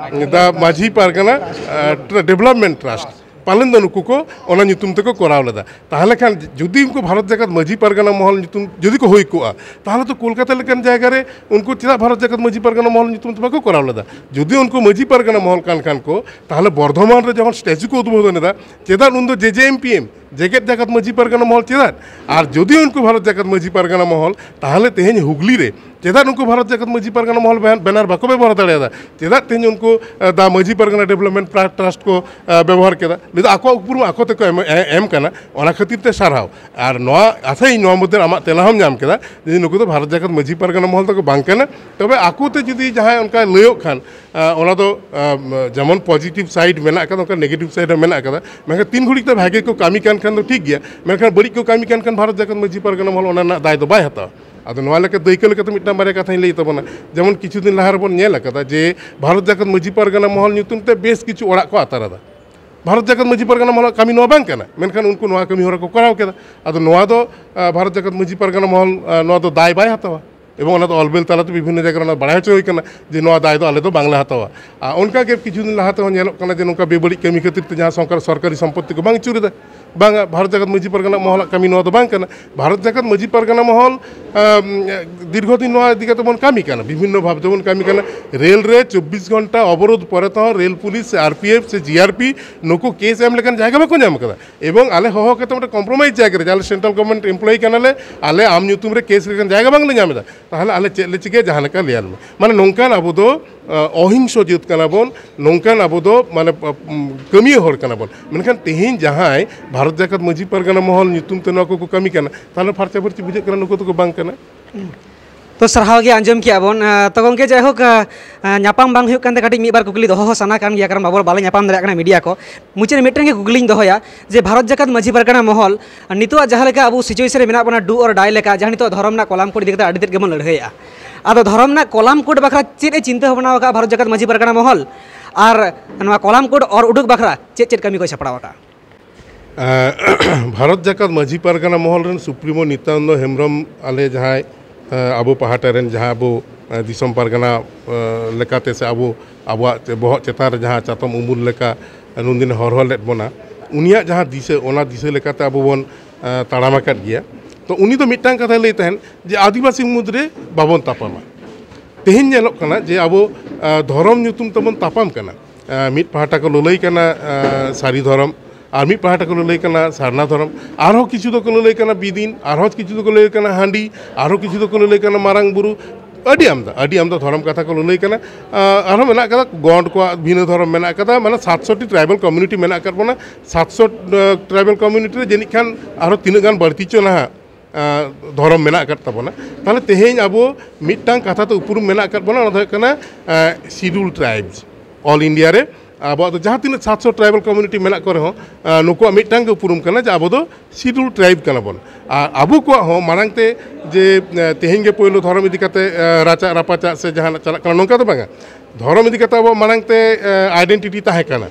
ᱫᱟ ᱢᱟᱹᱡᱷᱤ ᱯᱟᱨᱜᱟᱱᱟ, ᱮ, ᱴᱨᱟ-, ᱰᱮᱵᱷᱞᱚᱯᱢᱮᱱᱴ ᱴᱨᱟᱥᱴ, ᱯᱟᱞᱮᱱ ᱫᱚ ᱱᱩᱠᱩ ᱠᱚ ᱚᱱᱟ ᱧᱩᱛᱩᱢ ᱛᱮᱠᱚ ᱠᱚᱨᱟᱣ ᱞᱮᱫᱟ᱾ ᱛᱟᱦᱚᱞᱮ ᱠᱷᱟᱱ ᱡᱩᱫᱤ ᱩᱱᱠᱩ ᱵᱷᱟᱨᱚᱛ ᱡᱟᱠᱟᱛ ᱢᱟᱹᱡᱷᱤ ᱯᱟᱨᱜᱟᱱᱟ ᱢᱚᱦᱚᱞ ᱧᱩᱛᱩᱢ ᱡᱩᱫᱤ ᱠᱚ ᱦᱩᱭ ᱠᱚᱜᱼᱟ, ᱛᱟᱦᱚᱞᱮ ᱛᱚ ᱠᱳᱞᱠᱟᱛᱟ ᱞᱮᱠᱟᱱ ᱡᱟᱭᱜᱟ ᱨᱮ ᱩᱱᱠᱩ ᱪᱮᱫᱟᱜ ᱵᱷᱟᱨᱚᱛ ᱡᱟᱠᱟᱛ ᱢᱟᱹᱡᱷᱤ ᱯᱟᱨᱜᱟᱱᱟ ᱢᱚᱦᱚᱞ ᱧᱩᱛᱩᱢ ᱛᱮ ᱵᱟᱠᱚ ᱠᱚᱨᱟᱣ ᱞᱮᱫᱟ? ᱡᱩᱫᱤ ᱩᱱᱠᱩ ᱢᱟᱹᱡᱷᱤ ᱯᱟᱨᱜᱟᱱᱟ ᱢᱚᱦᱚᱞ ᱠᱟᱱ ᱠᱷᱟᱱ ᱠᱚ, ᱛᱟᱦᱚᱞᱮ ᱵᱚᱨᱫᱷᱚᱢᱟᱱ ᱨᱮ ᱡᱚᱠᱷᱚᱱ ᱥᱴᱮᱪᱩ ᱠᱚ ᱩᱫᱵᱳᱫᱷᱚᱱ ᱮᱫᱟ, ᱪᱮᱫᱟᱜ ᱩᱱᱫᱚ ᱡᱮ ᱡᱮ ᱮᱢ ᱯᱤ ᱮᱢ, ᱡᱮᱜᱮᱛ ᱡᱟᱠᱟᱛ ᱢᱟᱹᱡᱷᱤ ᱯᱟᱨᱜᱟᱱᱟ ᱢᱚᱦᱚᱞ ᱪᱮᱫᱟᱜ? ᱟᱨ ᱡᱩᱫᱤ ᱩᱱᱠᱩ ᱵᱷᱟᱨᱚᱛ ᱡᱟᱠᱟᱛ ᱢᱟᱹᱡᱷᱤ ᱯᱟᱨᱜᱟᱱᱟ ᱢᱚᱦᱚᱞ, ᱛᱟᱦᱚᱞᱮ ᱛᱮᱦᱮᱧ ᱦᱩᱜᱽᱞᱤ ᱨᱮ ᱪᱮᱫᱟᱜ ᱩᱱᱠᱩ ᱵᱷᱟᱨᱚᱛ ᱡᱟᱠᱟᱛ ᱢᱟᱹᱡᱷᱤ ᱯᱟᱨᱜᱟᱱᱟ ᱢᱚᱦᱚᱞ ᱵᱮᱱ-, ᱵᱮᱱᱟᱨ ᱵᱟᱠᱚ ᱵᱮᱵᱚᱦᱟᱨ ᱫᱟᱲᱮᱭᱟᱫᱟ? ᱪᱮᱫᱟᱜ ᱛᱮᱦᱮᱧ ᱩᱱᱠᱩ, ᱟᱸ, ᱫᱟ ᱢᱟᱹᱡᱷᱤ ᱯᱟᱨᱜᱟᱱᱟ ᱰᱮᱵᱷᱞᱚᱯᱢᱮᱱᱴ ᱴᱨᱟ-, ᱴᱨᱟᱥᱴ ᱠᱚ, ᱟᱸ, ᱵᱮᱵᱚᱦᱟᱨ ᱠᱮᱫᱟ? ᱱᱤᱛ ᱫᱚ ᱟᱠᱚᱣᱟᱜ ᱩᱯᱨᱩᱢ ᱟᱠᱚ ᱛᱮᱠᱚ ᱮᱢ, ᱮ-, ᱮᱢ ᱠᱟᱱᱟ, ᱚᱱᱟ ᱠᱷᱟᱹᱛᱤᱨ ᱛᱮ ᱥᱟᱨᱦᱟᱣ᱾ ᱟᱨ ᱱᱚᱣᱟ ᱟᱥᱟᱭᱟᱹᱧ ᱱᱚᱣᱟ ᱢᱚᱫᱽᱫᱷᱮ ᱨᱮ ᱟᱢᱟᱜ ᱛᱮᱞᱟ ᱦᱚᱸᱢ ᱧᱟᱢ ᱠᱮᱫᱟ ᱡᱮ ᱱᱩᱠᱩ ᱫᱚ ᱵᱷᱟᱨᱚᱛ ᱡᱟᱠᱟᱛ ᱢᱟᱹᱡᱷᱤ ᱯᱟᱨᱜᱟᱱᱟ ᱢᱚᱦᱚᱞ ᱫᱚᱠᱚ ᱵᱟᱝ ᱠᱟᱱᱟ᱾ ᱛᱚᱵᱮ ᱟᱠᱚ ᱛᱮ ᱡᱩᱫᱤ ᱡᱟᱦᱟᱸᱭ ᱚᱱᱠᱟ ᱞᱟᱹᱭᱚᱜ ᱠᱷᱟᱱ, ᱟᱸ, ᱚᱱᱟ ᱫᱚ, ᱟᱸ, ᱡᱮᱢᱚᱱ ᱯᱚᱡᱤᱴᱤᱵᱷ ᱥᱟᱭᱤᱰ ᱢᱮᱱᱟᱜ ᱠᱟᱫᱟ, ᱚᱱᱠᱟ ᱱᱮᱜᱮᱴᱤᱵᱷ ᱥᱟᱭᱤᱰ ᱦᱚᱸ ᱢᱮᱱᱟᱜ ᱠᱟᱫᱟ᱾ ᱢᱮᱱᱠᱷᱟᱱ ᱛᱤᱱ ᱜᱷᱟᱹᱲᱤᱡ ᱛᱮ ᱵᱷᱟᱜᱮ ᱠᱚ ᱠᱟᱹᱢᱤ ᱠᱟᱱ ᱠᱷᱟᱱ ᱫᱚ ᱴᱷᱤᱠ ᱜᱮᱭᱟ, ᱢᱮᱱᱠᱷᱟᱱ ᱵᱟᱹᱲᱤᱡ ᱠᱚ ᱠᱟᱹᱢᱤ ᱠᱟᱱ ᱠᱷᱟᱱ ᱵᱷᱟᱨᱚᱛ ᱡᱟᱠᱟᱛ ᱢᱟᱹᱡᱷᱤ ᱯᱟᱨᱜᱟᱱᱟ ᱢᱚᱦᱚᱞ ᱚᱱᱟ ᱨᱮᱱᱟᱜ ᱫᱟᱭ ᱫᱚ ᱵᱟᱭ ᱦᱟᱛᱟᱣᱟ᱾ ᱟᱫᱚ ᱱᱚᱣᱟ ᱞᱮᱠᱟ ᱫᱟᱹᱭᱠᱟᱹ ᱞᱮᱠᱟᱛᱮ ᱢᱤᱫᱴᱟᱝ ᱵᱟᱨᱭᱟ ᱠᱟᱛᱷᱟᱧ ᱞᱟᱹᱭ ᱛᱟᱵᱚᱱᱟ᱾ ᱡᱮᱢᱚᱱ ᱠᱤᱪᱷᱩ ᱫᱤᱱ ᱞᱟᱦᱟ ᱨᱮᱵᱚᱱ ᱧᱮᱞ ᱟᱠᱟᱫᱟ ᱡᱮ ᱵᱷᱟᱨᱚᱛ ᱡᱟᱠᱟᱛ ᱢᱟᱹᱡᱷᱤ ᱯᱟᱨᱜᱟᱱᱟ ᱢᱚᱦᱚᱞ ᱧᱩᱛᱩᱢ ᱛᱮ ᱵᱮᱥ ᱠᱤᱪᱷᱩ ᱚᱲᱟᱜ ᱠᱚ ᱟᱛᱟᱨ ᱟᱫᱟ᱾ ᱵᱷᱟᱨᱚᱛ ᱡᱟᱠᱟᱛ ᱢᱟᱹᱡᱷᱤ ᱯᱟᱨᱜᱟᱱᱟ ᱢᱚᱦᱚᱞᱟᱜ ᱠᱟᱹᱢᱤ ᱱᱚᱣᱟ ᱵᱟᱝ ᱠᱟᱱᱟ, ᱢᱮᱱᱠᱷᱟᱱ ᱩᱱᱠᱩ ᱱᱚᱣᱟ ᱠᱟᱹᱢᱤ ᱦᱚᱨᱟ ᱠᱚ ᱠᱚᱨᱟᱣ ᱠᱮᱫᱟ᱾ ᱟᱫᱚ ᱱᱚᱣᱟ ᱫᱚ, ᱟᱸ, ᱵᱷᱟᱨᱚᱛ ᱡᱟᱠᱟᱛ ᱢᱟᱹᱡᱷᱤ ᱯᱟᱨᱜᱟᱱᱟ ᱢᱚᱦᱚᱞ, ᱟᱸ, ᱱᱚᱣᱟ ᱫᱚ ᱫᱟᱭ ᱵᱟᱭ ᱦᱟᱛᱟᱣᱟ᱾ ᱮᱵᱚᱝ ᱚᱱᱟ ᱫᱚ ᱚᱞᱵᱮᱞ ᱛᱟᱞᱟᱛᱮ ᱵᱤᱵᱷᱤᱱᱱᱚ ᱡᱟᱭᱜᱟ ᱨᱮ ᱚᱱᱟ ᱵᱟᱲᱟᱭ ᱦᱚᱪᱚ ᱦᱩᱭ ᱠᱟᱱᱟ ᱡᱮ ᱱᱚᱣᱟ ᱫᱟᱭ ᱫᱚ ᱟᱞᱮ ᱫᱚ ᱵᱟᱝᱞᱮ ᱦᱟᱛᱟᱣᱟ᱾ ᱟᱨ ᱚᱱᱠᱟ ᱜᱮ ᱠᱤᱪᱷᱩ ᱫᱤᱱ ᱞᱟᱦᱟ ᱛᱮᱦᱚᱸ ᱧᱮᱞᱚᱜ ᱠᱟᱱᱟ ᱡᱮ ᱱᱚᱝᱠᱟ ᱵᱮᱵᱟᱹᱲᱤᱡ ᱠᱟᱹᱢᱤ ᱠᱷᱟᱹᱛᱤᱨ ᱛᱮ ᱡᱟᱦᱟᱸ ᱥᱚᱨᱠᱟᱨ, ᱥᱚᱨᱠᱟᱨᱤ ᱥᱚᱢᱯᱚᱛᱛᱤ ᱠᱚ ᱵᱟᱝ ᱟᱹᱪᱩᱨ ᱮᱫᱟ, ᱵᱟᱝᱟ, ᱵᱷᱟᱨᱚᱛ ᱡᱟᱠᱟᱛ ᱢᱟᱹᱡᱷᱤ ᱯᱟᱨᱜᱟᱱᱟ ᱢᱚᱦᱚᱞᱟᱜ ᱠᱟᱹᱢᱤ ᱱᱚᱣᱟ ᱫᱚ ᱵᱟᱝ ᱠᱟᱱᱟ᱾ ᱵᱷᱟᱨᱚᱛ ᱡᱟᱠᱟᱛ ᱢᱟᱹᱡᱷᱤ ᱯᱟᱨᱜᱟᱱᱟ ᱢᱚᱦᱚᱞ, ᱟᱢ, ᱫᱤᱨᱜᱷᱚ ᱫᱤᱱ ᱱᱚᱣᱟ ᱤᱫᱤ ᱠᱟᱛᱮ ᱵᱚᱱ ᱠᱟᱹᱢᱤ ᱠᱟᱱᱟ, ᱵᱤᱵᱷᱤᱱᱱᱚ ᱵᱷᱟᱵᱽ ᱛᱮᱵᱚᱱ ᱠᱟᱹᱢᱤ ᱠᱟᱱᱟ᱾ ᱨᱮᱞ ᱨᱮ ᱪᱚᱵᱵᱤᱥ ᱜᱷᱚᱱᱴᱟ ᱚᱵᱚᱨᱳᱫᱷ ᱯᱚᱨᱮ ᱛᱮᱦᱚᱸ ᱨᱮᱞ ᱯᱩᱞᱤᱥ ᱥᱮ ᱟᱨ ᱯᱤ ᱮᱯᱷ ᱥᱮ ᱡᱤ ᱟᱨ ᱯᱤ ᱱᱩᱠᱩ ᱠᱮᱥ ᱮᱢ ᱞᱮᱠᱟᱱ ᱡᱟᱭᱜᱟ ᱵᱟᱠᱚ ᱧᱟᱢ ᱠᱟᱫᱟ᱾ ᱮᱵᱚᱝ ᱟᱞᱮ ᱦᱚᱦᱚ ᱠᱟᱛᱮ ᱢᱤᱫᱴᱮᱱ ᱠᱚᱢᱯᱨᱳᱢᱟᱭᱤᱡᱽ ᱡᱟᱭᱜᱟ ᱨᱮ, ᱡᱟᱦᱟᱸ ᱞᱮ ᱥᱮᱱᱴᱨᱟᱞ ᱜᱚᱵᱷᱚᱨᱱᱢᱮᱱᱴ ᱮᱢᱯᱞᱚᱭᱤ ᱠᱟᱱᱟᱞᱮ, ᱟᱞᱮ ᱟᱢ ᱧᱩᱛᱩᱢ ᱨᱮ ᱠᱮᱥ ᱞᱮᱠᱟᱱ ᱡᱟᱭᱜᱟ ᱵᱟᱝᱞᱮ ᱧᱟᱢ ᱮᱫᱟ, ᱛᱟᱦᱚᱞᱮ ᱟᱞᱮ ᱪᱮᱫ ᱞᱮ ᱪᱤᱠᱟᱹᱭᱟ? ᱡᱟᱦᱟᱸ ᱞᱮᱠᱟ ᱞᱟᱹᱭᱟᱞᱮ ᱢᱮ᱾ ᱢᱟᱱᱮ ᱱᱚᱝᱠᱟᱱ ᱟᱵᱚ ᱫᱚ, ᱟᱸ, ᱚᱦᱤᱝᱥᱚ ᱡᱟᱹᱛ ᱠᱟᱱᱟ ᱵᱚᱱ, ᱱᱚᱝᱠᱟᱱ ᱟᱵᱚ ᱫᱚ ᱢᱟᱱᱮ, ᱩᱢ, ᱠᱟᱹᱢᱤᱭᱟᱹ ᱦᱚᱲ ᱠᱟᱱᱟ ᱵᱚᱱ᱾ ᱢᱮᱱᱠᱷᱟᱱ ᱛᱮᱦᱮᱧ ᱡᱟᱦᱟᱸᱭ ᱵᱷᱟᱨᱚᱛ ᱡᱟᱠᱟᱛ ᱢᱟᱹᱡᱷᱤ ᱯᱟᱨᱜᱟᱱᱟ ᱢᱚᱦᱚᱞ ᱧᱩᱛᱩᱢ ᱛᱮ ᱱᱚᱣᱟ ᱠᱚᱠᱚ ᱠᱟᱹᱢᱤ ᱠᱟᱱᱟ, ᱛᱟᱦᱚᱞᱮ ᱯᱷᱟᱨᱪᱟ ᱯᱷᱟᱹᱨᱪᱤ ᱵᱩᱡᱷᱟᱹᱜ ᱠᱟᱱᱟ ᱱᱩᱠᱩ ᱫᱚᱠᱚ ᱵᱟᱝ ᱠᱟᱱᱟ᱾ ᱛᱚ ᱥᱟᱨᱦᱟᱣ ᱜᱮ ᱟᱸᱡᱚᱢ ᱠᱮᱜᱼᱟ ᱵᱚᱱ᱾ ᱟᱸ, ᱛᱚ ᱜᱚᱢᱠᱮ, ᱡᱟᱭᱦᱳᱠ, ᱟᱸ, ᱧᱟᱯᱟᱢ ᱵᱟᱝ ᱦᱩᱭᱩᱜ ᱠᱟᱱᱛᱮ ᱠᱟᱹᱴᱤᱡ ᱢᱤᱫ ᱵᱟᱨ ᱠᱩᱠᱞᱤ ᱫᱚᱦᱚ ᱦᱚᱸ ᱥᱟᱱᱟ ᱠᱟᱱ ᱜᱮᱭᱟ, ᱠᱟᱨᱚᱱ ᱟᱵᱚ ᱵᱟᱞᱮ ᱧᱟᱯᱟᱢ ᱫᱟᱲᱮᱭᱟᱜ ᱠᱟᱱᱟ ᱢᱤᱰᱤᱭᱟ ᱠᱚ᱾ ᱢᱩᱪᱟᱹᱫ ᱨᱮ ᱢᱤᱫᱴᱮᱱ ᱜᱮ ᱠᱩᱠᱞᱤᱧ ᱫᱚᱦᱚᱭᱟ ᱡᱮ ᱵᱷᱟᱨᱚᱛ ᱡᱟᱠᱟᱛ ᱢᱟᱹᱡᱷᱤ ᱯᱟᱨᱜᱟᱱᱟ ᱢᱚᱦᱚᱞ ᱱᱤᱛᱚᱜ ᱡᱟᱦᱟᱸ ᱞᱮᱠᱟ ᱟᱵᱚ ᱥᱤᱪᱩᱭᱮᱥᱚᱱ ᱨᱮ ᱢᱮᱱᱟᱜ ᱵᱚᱱᱟ, ᱰᱩ ᱚᱨ ᱰᱟᱭ ᱞᱮᱠᱟ, ᱡᱟᱦᱟᱸ ᱱᱤᱛᱚᱜ ᱫᱷᱚᱨᱚᱢ ᱨᱮᱱᱟᱜ ᱠᱚᱞᱟᱢ ᱠᱳᱰ ᱤᱫᱤ ᱠᱟᱛᱮ ᱟᱹᱰᱤ ᱛᱮᱫ ᱜᱮᱵᱚᱱ ᱞᱟᱹᱲᱦᱟᱹᱭᱮᱜᱼᱟ, ᱟᱫᱚ ᱫᱷᱚᱨᱚᱢ ᱨᱮᱱᱟᱜ ᱠᱚᱞᱟᱢ ᱠᱳᱰ ᱵᱟᱠᱷᱨᱟ ᱪᱮᱫ ᱮ ᱪᱤᱱᱛᱟᱹ ᱵᱷᱟᱵᱽᱱᱟ ᱟᱠᱟᱫᱼᱟ ᱵᱷᱟᱨᱚᱛ ᱡᱟᱠᱟᱛ ᱢᱟᱹᱡᱷᱤ ᱯᱟᱨᱜᱟᱱᱟ ᱢᱚᱦᱚᱞ? ᱟᱨ ᱱᱚᱣᱟ ᱠᱚᱞᱟᱢ ᱠᱳᱰ ᱚᱨ ᱩᱰᱩᱠ ᱵᱟᱠᱷᱨᱟ ᱪᱮᱫ ᱪᱮᱫ ᱠᱟᱹᱢᱤ ᱠᱚᱭ ᱥᱟᱯᱲᱟᱣ ᱟᱠᱟᱫᱼᱟ? ᱮᱸ, ᱵᱷᱟᱨᱚᱛ ᱡᱟᱠᱟᱛ ᱢᱟᱹᱡᱷᱤ ᱯᱟᱨᱜᱟᱱᱟ ᱢᱚᱦᱚᱞ ᱨᱮᱱ ᱥᱩᱯᱨᱤᱢᱳ ᱱᱤᱛᱭᱟᱱᱚᱱᱫᱚ ᱦᱮᱢᱵᱨᱚᱢ, ᱟᱞᱮ ᱡᱟᱦᱟᱸᱭ, ᱮᱸ, ᱟᱵᱚ ᱯᱟᱦᱴᱟ ᱨᱮᱱ ᱡᱟᱦᱟᱸ ᱟᱵᱚ, ᱮᱸ, ᱫᱤᱥᱚᱢ ᱯᱟᱨᱜᱟᱱᱟ, ᱮᱸ, ᱞᱮᱠᱟᱛᱮ ᱥᱮ ᱟᱵᱚ, ᱟᱵᱚᱣᱟᱜ ᱵᱚᱦᱚᱜ ᱪᱮᱛᱟᱱ ᱨᱮ ᱡᱟᱦᱟᱸ ᱪᱟᱛᱚᱢ ᱩᱢᱩᱞ ᱞᱮᱠᱟ ᱱᱩᱱᱫᱤᱱ ᱦᱚᱨᱦᱚ ᱞᱮᱫ ᱵᱚᱱᱟ, ᱩᱱᱤᱭᱟᱜ ᱡᱟᱦᱟᱸ ᱫᱤᱥᱟᱹ, ᱚᱱᱟ ᱫᱤᱥᱟᱹ ᱞᱮᱠᱟᱛᱮ ᱟᱵᱚ ᱵᱚᱱ ᱛᱟᱲᱟᱢ ᱟᱠᱟᱫ ᱜᱮᱭᱟ᱾ ᱛᱚ ᱩᱱᱤ ᱫᱚ ᱢᱤᱫᱴᱟᱝ ᱠᱟᱛᱷᱟᱭ ᱞᱟᱹᱭ ᱛᱟᱦᱮᱸᱫ ᱡᱮ ᱟᱹᱫᱤᱵᱟᱹᱥᱤ ᱢᱩᱫᱽᱨᱮ ᱵᱟᱵᱚᱱ ᱛᱟᱯᱟᱢᱟ᱾ ᱛᱮᱦᱮᱧ ᱧᱮᱞᱚᱜ ᱠᱟᱱᱟ ᱡᱮ ᱟᱵᱚ ᱫᱷᱚᱨᱚᱢ ᱧᱩᱛᱩᱢ ᱛᱮᱵᱚᱱ ᱛᱟᱯᱟᱢ ᱠᱟᱱᱟ᱾ ᱢᱤᱫ ᱯᱟᱦᱴᱟ ᱠᱚ ᱞᱟᱹᱞᱟᱹᱭ ᱠᱟᱱᱟ ᱥᱟᱹᱨᱤ ᱫᱷᱚᱨᱚᱢ, ᱟᱨ ᱢᱤᱫ ᱯᱟᱦᱴᱟ ᱠᱚ ᱞᱟᱹᱞᱟᱹᱭ ᱠᱟᱱᱟ ᱥᱟᱨᱱᱟ ᱫᱷᱚᱨᱚᱢ, ᱟᱨᱦᱚᱸ ᱠᱤᱪᱷᱩ ᱫᱚᱠᱚ ᱞᱟᱹᱞᱟᱹᱭ ᱠᱟᱱᱟ ᱵᱤᱫᱤᱱ, ᱟᱨᱦᱚᱸ ᱠᱤᱪᱷᱩ ᱫᱚᱠᱚ ᱞᱟᱹᱞᱟᱹᱭ ᱠᱟᱱᱟ ᱦᱟᱺᱰᱤ, ᱟᱨᱦᱚᱸ ᱠᱤᱪᱷᱩ ᱫᱚᱠᱚ ᱞᱟᱹᱞᱟᱹᱭ ᱠᱟᱱᱟ ᱢᱟᱨᱟᱝ ᱵᱩᱨᱩ᱾ ᱟᱹᱰᱤ ᱟᱢᱫᱟ, ᱟᱹᱰᱤ ᱟᱢᱫᱟ ᱫᱷᱚᱨᱚᱢ ᱠᱟᱛᱷᱟ ᱠᱚ ᱞᱟᱹᱞᱟᱹᱭ ᱠᱟᱱᱟ᱾ ᱟᱨᱦᱚᱸ ᱢᱮᱱᱟᱜ ᱠᱟᱫᱟ ᱜᱚᱸᱰ ᱠᱚᱣᱟᱜ ᱵᱷᱤᱱᱟᱹ ᱫᱷᱚᱨᱚᱢ ᱢᱮᱱᱟᱜ ᱠᱟᱫᱟ, ᱢᱟᱱᱮ ᱥᱟᱛᱥᱚᱴᱤ ᱴᱨᱟᱭᱵᱟᱞ ᱠᱚᱢᱤᱭᱩᱱᱤᱴᱤ ᱢᱮᱱᱟᱜ ᱟᱠᱟᱫ ᱵᱚᱱᱟ᱾ ᱥᱟᱛᱥᱚ ᱴᱨᱟᱭᱵᱟᱞ ᱠᱚᱢᱤᱭᱩᱱᱤᱴᱤ ᱨᱮ ᱡᱟᱹᱱᱤᱡ ᱠᱷᱟᱱ ᱟᱨᱦᱚᱸ ᱛᱤᱱᱟᱹᱜ ᱜᱟᱱ ᱵᱟᱹᱲᱛᱤ ᱪᱚ ᱱᱟᱦᱟᱜ ᱫᱷᱚᱨᱚᱢ ᱢᱮᱱᱟᱜ ᱟᱠᱟᱫ ᱛᱟᱵᱚᱱᱟ᱾ ᱛᱟᱦᱚᱞᱮ ᱛᱮᱦᱮᱧ ᱟᱵᱚ ᱢᱤᱫᱴᱟᱝ ᱠᱟᱛᱷᱟ ᱛᱮ ᱩᱯᱨᱩᱢ ᱢᱮᱱᱟᱜ ᱟᱠᱟᱫ ᱵᱚᱱᱟ, ᱚᱱᱟ ᱫᱚ ᱦᱩᱭᱩᱜ ᱠᱟᱱᱟ ᱥᱤᱰᱩᱞ ᱴᱨᱟᱭᱤᱵᱽᱥ᱾ ᱚᱞ ᱤᱱᱰᱤᱭᱟ ᱨᱮ ᱟᱵᱚᱣᱟᱜ ᱫᱚ ᱡᱟᱦᱟᱸ ᱛᱤᱱᱟᱹᱜ ᱥᱟᱛᱥᱚ ᱴᱨᱟᱭᱵᱟᱞ ᱠᱚᱢᱤᱭᱩᱱᱤᱴᱤ ᱢᱮᱱᱟᱜ ᱠᱚ ᱨᱮᱦᱚᱸ, ᱱᱩᱠᱩᱣᱟᱜ ᱢᱤᱫᱴᱟᱝ ᱜᱮ ᱩᱯᱨᱩᱢ ᱠᱟᱱᱟ ᱡᱮ ᱟᱵᱚ ᱫᱚ ᱥᱤᱰᱩᱞ ᱴᱨᱟᱭᱤᱵᱽ ᱠᱟᱱᱟ ᱵᱚᱱ᱾ ᱟᱨ ᱟᱵᱚ ᱠᱚᱣᱟᱜ ᱦᱚᱸ ᱢᱟᱲᱟᱝ ᱛᱮ ᱡᱮ ᱛᱮᱦᱮᱧ ᱜᱮ ᱯᱳᱭᱞᱳ ᱫᱷᱚᱨᱚᱢ ᱤᱫᱤ ᱠᱟᱛᱮ ᱨᱟᱪᱟᱜ ᱨᱟᱯᱟᱪᱟᱜ ᱥᱮ ᱡᱟᱦᱟᱱᱟᱜ ᱪᱟᱞᱟᱜ ᱠᱟᱱᱟ, ᱱᱚᱝᱠᱟ ᱫᱚ ᱵᱟᱝᱟ᱾ ᱫᱷᱚᱨᱚᱢ ᱤᱫᱤ ᱠᱟᱛᱮ ᱟᱵᱚᱣᱟᱜ ᱢᱟᱲᱟᱝ ᱛᱮ ᱟᱭᱰᱮᱱᱴᱤᱴᱤ ᱛᱟᱦᱮᱸ ᱠᱟᱱᱟ᱾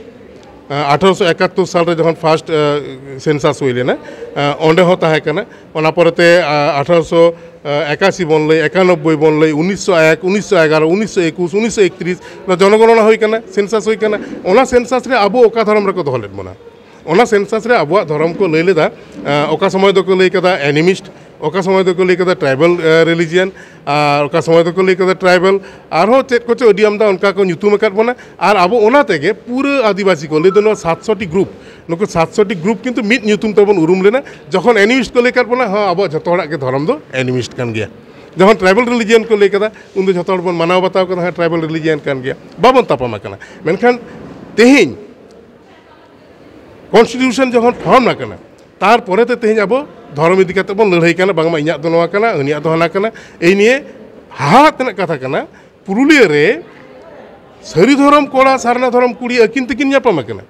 ᱟᱴᱷᱟᱨᱚᱥᱚ ᱮᱠᱟᱛᱛᱳᱨ ᱥᱟᱞ ᱨᱮ ᱡᱚᱠᱷᱚᱱ ᱯᱷᱟᱨᱥᱴ ᱥᱮᱱᱥᱟᱥ ᱦᱩᱭ ᱞᱮᱱᱟ, ᱚᱸᱰᱮ ᱦᱚᱸ ᱛᱟᱦᱮᱸ ᱠᱟᱱᱟ᱾ ᱚᱱᱟ ᱯᱚᱨᱮᱛᱮ ᱟᱴᱷᱟᱨᱚᱥᱚ ᱮᱠᱟᱥᱤ ᱵᱚᱱ ᱞᱟᱹᱭ, ᱮᱠᱟᱱᱚᱵᱵᱳᱭ ᱵᱚᱱ ᱞᱟᱹᱭ, ᱩᱱᱤᱥᱥᱚ ᱮᱠ, ᱩᱱᱤᱥᱥᱚ ᱮᱜᱟᱨᱚ, ᱩᱱᱤᱥᱥᱚ ᱮᱠᱩᱥ, ᱩᱱᱤᱥᱥᱚ ᱮᱠᱛᱨᱤᱥ ᱡᱚᱱᱚᱜᱚᱱᱚᱱᱟ ᱦᱩᱭ ᱠᱟᱱᱟ, ᱥᱮᱱᱥᱟᱥ ᱦᱩᱭ ᱠᱟᱱᱟ᱾ ᱚᱱᱟ ᱥᱮᱱᱥᱟᱥ ᱨᱮ ᱟᱵᱚ ᱚᱠᱟ ᱫᱷᱚᱨᱚᱢ ᱨᱮᱠᱚ ᱫᱚᱦᱚ ᱞᱮᱫ ᱵᱚᱱᱟ? ᱚᱱᱟ ᱥᱮᱱᱥᱟᱥ ᱨᱮ ᱟᱵᱚᱣᱟᱜ ᱫᱷᱚᱨᱚᱢ ᱠᱚ ᱞᱟᱹᱭ ᱞᱮᱫᱟ᱾ ᱚᱠᱟ ᱥᱚᱢᱚᱭ ᱫᱚᱠᱚ ᱞᱟᱹᱭ ᱠᱟᱫᱟ ᱮᱱᱤᱢᱤᱥᱴ, ᱚᱠᱟ ᱥᱚᱢᱚᱭ ᱫᱚᱠᱚ ᱞᱟᱹᱭ ᱠᱟᱫᱟ ᱴᱨᱟᱭᱵᱟᱞ ᱨᱤᱞᱤᱡᱤᱭᱟᱱ, ᱟᱨ ᱚᱠᱟ ᱥᱚᱢᱚᱭ ᱫᱚᱠᱚ ᱞᱟᱹᱭ ᱠᱟᱫᱟ ᱴᱨᱟᱭᱵᱟᱞ, ᱟᱨᱦᱚᱸ ᱪᱮᱫ ᱠᱚᱪᱚ ᱟᱹᱰᱤ ᱟᱢᱫᱟ ᱚᱱᱠᱟ ᱠᱚ ᱧᱩᱛᱩᱢ ᱟᱠᱟᱫ ᱵᱚᱱᱟ᱾ ᱟᱨ ᱟᱵᱚ ᱚᱱᱟ ᱛᱮᱜᱮ ᱯᱩᱨᱟᱹ ᱟᱹᱫᱤᱵᱟᱹᱥᱤ ᱠᱚ ᱞᱟᱹᱭ ᱫᱚ ᱱᱚᱣᱟ ᱥᱟᱛᱥᱚᱴᱤ ᱜᱨᱩᱯ, ᱱᱩᱠᱩ ᱥᱟᱛᱥᱚᱴᱤ ᱜᱨᱩᱯ ᱠᱤᱱᱛᱩ ᱢᱤᱫ ᱧᱩᱛᱩᱢ ᱛᱮᱵᱚᱱ ᱩᱨᱩᱢ ᱞᱮᱱᱟ᱾ ᱡᱚᱠᱷᱚᱱ ᱮᱱᱤᱢᱤᱥᱴ ᱠᱚ ᱞᱟᱹᱭ ᱠᱟᱫ ᱵᱚᱱᱟ, ᱦᱚᱸ, ᱟᱵᱚᱣᱟᱜ ᱡᱷᱚᱛᱚ ᱦᱚᱲᱟᱜ ᱜᱮ ᱫᱷᱚᱨᱚᱢ ᱫᱚ ᱮᱱᱤᱢᱤᱥᱴ ᱠᱟᱱ ᱜᱮᱭᱟ᱾ ᱡᱚᱠᱷᱚᱱ ᱴᱨᱟᱭᱵᱟᱞ ᱨᱤᱞᱤᱡᱤᱭᱟᱱ ᱠᱚ ᱞᱟᱹᱭ ᱠᱟᱫᱟ, ᱩᱱ ᱫᱚ ᱡᱷᱚᱛᱚ ᱦᱚᱲ ᱵᱚᱱ ᱢᱟᱱᱟᱣ ᱵᱟᱛᱟᱣ ᱠᱟᱫᱟ, ᱦᱮᱸ, ᱴᱨᱟᱭᱵᱟᱞ ᱨᱤᱞᱤᱡᱤᱭᱟᱱ ᱠᱟᱱ ᱜᱮᱭᱟ, ᱵᱟᱵᱚᱱ ᱛᱟᱯᱟᱢ ᱟᱠᱟᱱᱟ᱾ ᱢᱮᱱᱠᱷᱟᱱ ᱛᱮᱦᱮᱧ ᱠᱚᱱᱥᱴᱤᱴᱤᱭᱩᱥᱚᱱ ᱡᱚᱠᱷᱚᱱ ᱯᱷᱚᱨᱢ ᱟᱠᱟᱱᱟ, ᱛᱟᱨᱯᱚᱨᱮ ᱛᱮ ᱛᱮᱦᱮᱧ ᱟᱵᱚ ᱫᱷᱚᱨᱚᱢ ᱤᱫᱤ ᱠᱟᱛᱮ ᱵᱚᱱ ᱞᱟᱹᱲᱦᱟᱹᱭ ᱠᱟᱱᱟ, ᱵᱟᱝᱢᱟ ᱤᱧᱟᱹᱜ ᱫᱚ ᱱᱚᱣᱟ ᱠᱟᱱᱟ, ᱦᱟᱹᱱᱤᱭᱟᱜ ᱫᱚ ᱦᱟᱱᱟ ᱠᱟᱱᱟ᱾ ᱮᱭ ᱱᱤᱭᱮ ᱦᱟᱦᱟᱲᱟᱜ ᱛᱮᱱᱟᱜ ᱠᱟᱛᱷᱟ ᱠᱟᱱᱟ, ᱯᱩᱨᱩᱞᱤᱭᱟᱹ ᱨᱮ ᱥᱟᱹᱨᱤ ᱫᱷᱚᱨᱚᱢ ᱠᱚᱲᱟ ᱥᱟᱨᱱᱟ ᱫᱷᱚᱨᱚᱢ ᱠᱩᱲᱤ ᱟᱹᱠᱤᱱ ᱛᱮᱠᱤᱱ ᱧᱟᱯᱟᱢ ᱟᱠᱟᱱᱟ᱾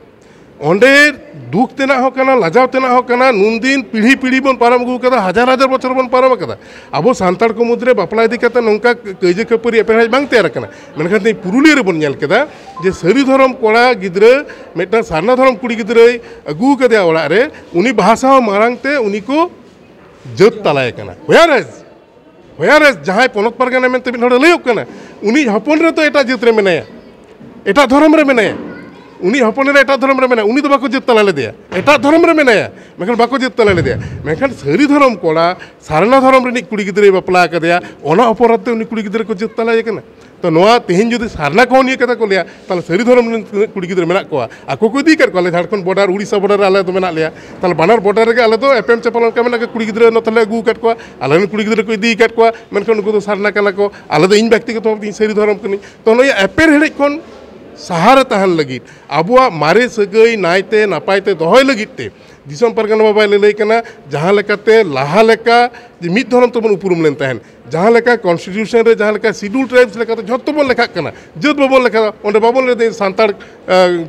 ᱚᱸᱰᱮ ᱫᱩᱠ ᱛᱮᱱᱟᱜ ᱦᱚᱸ ᱠᱟᱱᱟ, ᱞᱟᱡᱟᱣ ᱛᱮᱱᱟᱜ ᱦᱚᱸ ᱠᱟᱱᱟ᱾ ᱱᱩᱱᱫᱤᱱ ᱯᱤᱲᱦᱤ ᱯᱤᱲᱦᱤ ᱵᱚᱱ ᱯᱟᱨᱚᱢ ᱟᱹᱜᱩ ᱠᱟᱫᱟ, ᱦᱟᱡᱟᱨ ᱦᱟᱡᱟᱨ ᱵᱚᱪᱷᱚᱨ ᱵᱚᱱ ᱯᱟᱨᱚᱢ ᱟᱠᱟᱫᱟ᱾ ᱟᱵᱚ ᱥᱟᱱᱛᱟᱲ ᱠᱚ ᱢᱩᱫᱽᱨᱮ ᱵᱟᱯᱞᱟ ᱤᱫᱤ ᱠᱟᱛᱮ ᱱᱚᱝᱠᱟ ᱠᱟᱹᱭᱡᱟᱹ ᱠᱷᱟᱹᱯᱟᱹᱨᱤ ᱮᱯᱮᱨᱦᱮᱸᱰᱮᱡ ᱵᱟᱝ ᱛᱮᱭᱟᱨ ᱟᱠᱟᱱᱟ᱾ ᱢᱮᱱᱠᱷᱟᱱ ᱛᱮᱦᱮᱧ ᱯᱩᱨᱩᱞᱤᱭᱟᱹ ᱨᱮᱵᱚᱱ ᱧᱮᱞ ᱠᱮᱫᱟ ᱡᱮ ᱥᱟᱹᱨᱤ ᱫᱷᱚᱨᱚᱢ ᱠᱚᱲᱟ ᱜᱤᱫᱽᱨᱟᱹ ᱢᱤᱫᱴᱟᱝ ᱥᱟᱨᱱᱟ ᱫᱷᱚᱨᱚᱢ ᱠᱩᱲᱤ ᱜᱤᱫᱽᱨᱟᱹᱭ ᱟᱹᱜᱩ ᱟᱠᱟᱫᱮᱭᱟ ᱚᱲᱟᱜ ᱨᱮ, ᱩᱱᱤ ᱵᱟᱦᱟ ᱥᱟᱶ ᱢᱟᱲᱟᱝ ᱛᱮ ᱩᱱᱤ ᱠᱚ ᱡᱟᱹᱛ ᱛᱟᱞᱟᱭᱮ ᱠᱟᱱᱟ᱾ Where is? Where is? ᱡᱟᱦᱟᱸᱭ ᱯᱚᱱᱚᱛ ᱯᱟᱨᱜᱟᱱᱟ ᱢᱮᱱᱛᱮ ᱢᱤᱫ ᱦᱚᱲᱮ ᱞᱟᱹᱭᱚᱜ ᱠᱟᱱᱟ, ᱩᱱᱤ ᱦᱚᱯᱚᱱ ᱨᱮ ᱛᱚ ᱮᱴᱟᱜ ᱡᱟᱹᱛ ᱨᱮ ᱢᱮᱱᱟᱭᱟ, ᱮᱴᱟᱜ ᱫᱷᱚᱨᱚᱢ ᱨᱮ ᱢᱮᱱᱟᱭᱟ᱾ ᱩᱱᱤ ᱦᱚᱯᱚᱱ ᱮᱨᱟ ᱮᱴᱟᱜ ᱫᱷᱚᱨᱚᱢ ᱨᱮ ᱢᱮᱱᱟᱭᱟ, ᱩᱱᱤ ᱫᱚ ᱵᱟᱠᱚ ᱡᱟᱹᱛ ᱛᱟᱞᱟ ᱞᱮᱫᱮᱭᱟ, ᱮᱴᱟᱜ ᱫᱷᱚᱨᱚᱢ ᱨᱮ ᱢᱮᱱᱟᱭᱟ, ᱢᱮᱱᱠᱷᱟᱱ ᱵᱟᱠᱚ ᱡᱟᱹᱛ ᱛᱟᱞᱟ ᱞᱮᱫᱮᱭᱟ᱾ ᱢᱮᱱᱠᱷᱟᱱ ᱥᱟᱹᱨᱤ ᱫᱷᱚᱨᱚᱢ ᱠᱚᱲᱟ ᱥᱟᱨᱱᱟ ᱫᱷᱚᱨᱚᱢ ᱨᱤᱱᱤᱡ ᱠᱩᱲᱤ ᱜᱤᱫᱽᱨᱟᱹᱭ ᱵᱟᱯᱞᱟ ᱟᱠᱟᱫᱮᱭᱟ, ᱚᱱᱟ ᱚᱯᱚᱨᱟᱫᱷ ᱛᱮ ᱩᱱᱤ ᱠᱩᱲᱤ ᱜᱤᱫᱽᱨᱟᱹ ᱠᱚ ᱡᱟᱹᱛ ᱛᱟᱞᱟᱭᱮ ᱠᱟᱱᱟ᱾ ᱛᱚ ᱱᱚᱣᱟ ᱛᱮᱦᱮᱧ ᱡᱩᱫᱤ ᱥᱟᱨᱱᱟ ᱠᱚᱦᱚᱸ ᱱᱤᱭᱟᱹ ᱠᱟᱛᱷᱟ ᱠᱚ ᱞᱟᱹᱭᱟ, ᱛᱟᱦᱚᱞᱮ ᱥᱟᱹᱨᱤ ᱫᱷᱚᱨᱚᱢ ᱨᱮᱱ ᱛᱤᱱᱟᱹᱜ ᱠᱩᱲᱤ ᱜᱤᱫᱽᱨᱟᱹ ᱢᱮᱱᱟᱜ ᱠᱚᱣᱟ, ᱟᱠᱚ ᱠᱚ ᱤᱫᱤ ᱟᱠᱟᱫ ᱠᱚᱣᱟ, ᱟᱞᱮ ᱡᱷᱟᱲᱠᱷᱚᱸᱰ ᱵᱚᱰᱟᱨ ᱩᱲᱤᱥᱥᱟ ᱵᱚᱰᱟᱨ ᱨᱮ ᱟᱞᱮ ᱫᱚ ᱢᱮᱱᱟᱜ ᱞᱮᱭᱟ, ᱛᱟᱦᱚᱞᱮ ᱵᱟᱱᱟᱨ ᱵᱚᱰᱟᱨ ᱨᱮᱜᱮ ᱟᱞᱮ ᱫᱚ ᱮᱯᱮᱢ ᱪᱟᱯᱟᱞ ᱚᱱᱠᱟ ᱢᱮᱱᱟᱜ ᱠᱚᱣᱟ, ᱠᱩᱲᱤ ᱜᱤᱫᱽᱨᱟᱹ ᱱᱚᱛᱮ ᱞᱮ ᱟᱹᱜᱩ ᱟᱠᱟᱫ ᱠᱚᱣᱟ, ᱟᱞᱮ ᱨᱮᱱ ᱠᱩᱲᱤ ᱜᱤᱫᱽᱨᱟᱹ ᱠᱚ ᱤᱫᱤ ᱟᱠᱟᱫ ᱠᱚᱣᱟ, ᱢᱮᱱᱠᱷᱟᱱ ᱩᱱᱠᱩ ᱫᱚ ᱥᱟᱨᱱᱟ ᱠᱟᱱᱟ ᱠᱚ, ᱟᱞᱮ ᱫᱚ ᱤᱧ ᱵᱮᱠᱛᱤᱜᱚᱛᱚ ᱵᱷᱟᱵᱮ ᱛᱤᱧ ᱥᱟᱹᱨᱤ ᱫᱷᱚᱨᱚᱢ ᱠᱟᱹᱱᱟᱹᱧ᱾ ᱛᱚ ᱱᱚᱣᱟ ᱮᱯᱮᱨᱦᱮᱸᱰᱮᱡ ᱠᱷᱚᱱ ᱥᱟᱦᱟ ᱨᱮ ᱛᱟᱦᱮᱱ ᱞᱟᱹᱜᱤᱫ, ᱟᱵᱚᱣᱟᱜ ᱢᱟᱨᱮ ᱥᱟᱹᱜᱟᱹᱭ ᱱᱟᱭᱛᱮ ᱱᱟᱯᱟᱭ ᱛᱮ ᱫᱚᱦᱚᱭ ᱞᱟᱹᱜᱤᱫ ᱛᱮ ᱫᱤᱥᱚᱢ ᱯᱟᱨᱜᱟᱱᱟ ᱵᱟᱵᱟᱭ ᱞᱟᱹᱞᱟᱹᱭ ᱠᱟᱱᱟ, ᱡᱟᱦᱟᱸ ᱞᱮᱠᱟᱛᱮ ᱞᱟᱦᱟ ᱞᱮᱠᱟ ᱡᱮ ᱢᱤᱫ ᱫᱷᱚᱨᱚᱢ ᱛᱮᱵᱚᱱ ᱩᱯᱨᱩᱢ ᱞᱮᱱ ᱛᱟᱦᱮᱸᱫ, ᱡᱟᱦᱟᱸ ᱞᱮᱠᱟ ᱠᱚᱱᱥᱴᱤᱴᱤᱭᱩᱥᱚᱱ ᱨᱮ ᱡᱟᱦᱟᱸ ᱞᱮᱠᱟ ᱥᱤᱰᱩᱞ ᱴᱨᱟᱭᱤᱵᱥ ᱞᱮᱠᱟᱛᱮ ᱡᱷᱚᱛᱚ ᱵᱚᱱ ᱞᱮᱠᱷᱟᱜ ᱠᱟᱱᱟ, ᱡᱟᱹᱛ ᱵᱟᱵᱚᱱ ᱞᱮᱠᱷᱟᱜᱼᱟ, ᱚᱸᱰᱮ ᱵᱟᱵᱚᱱ ᱞᱟᱹᱭ ᱫᱟᱲᱮᱭᱟᱜᱼᱟ ᱥᱟᱱᱛᱟᱲ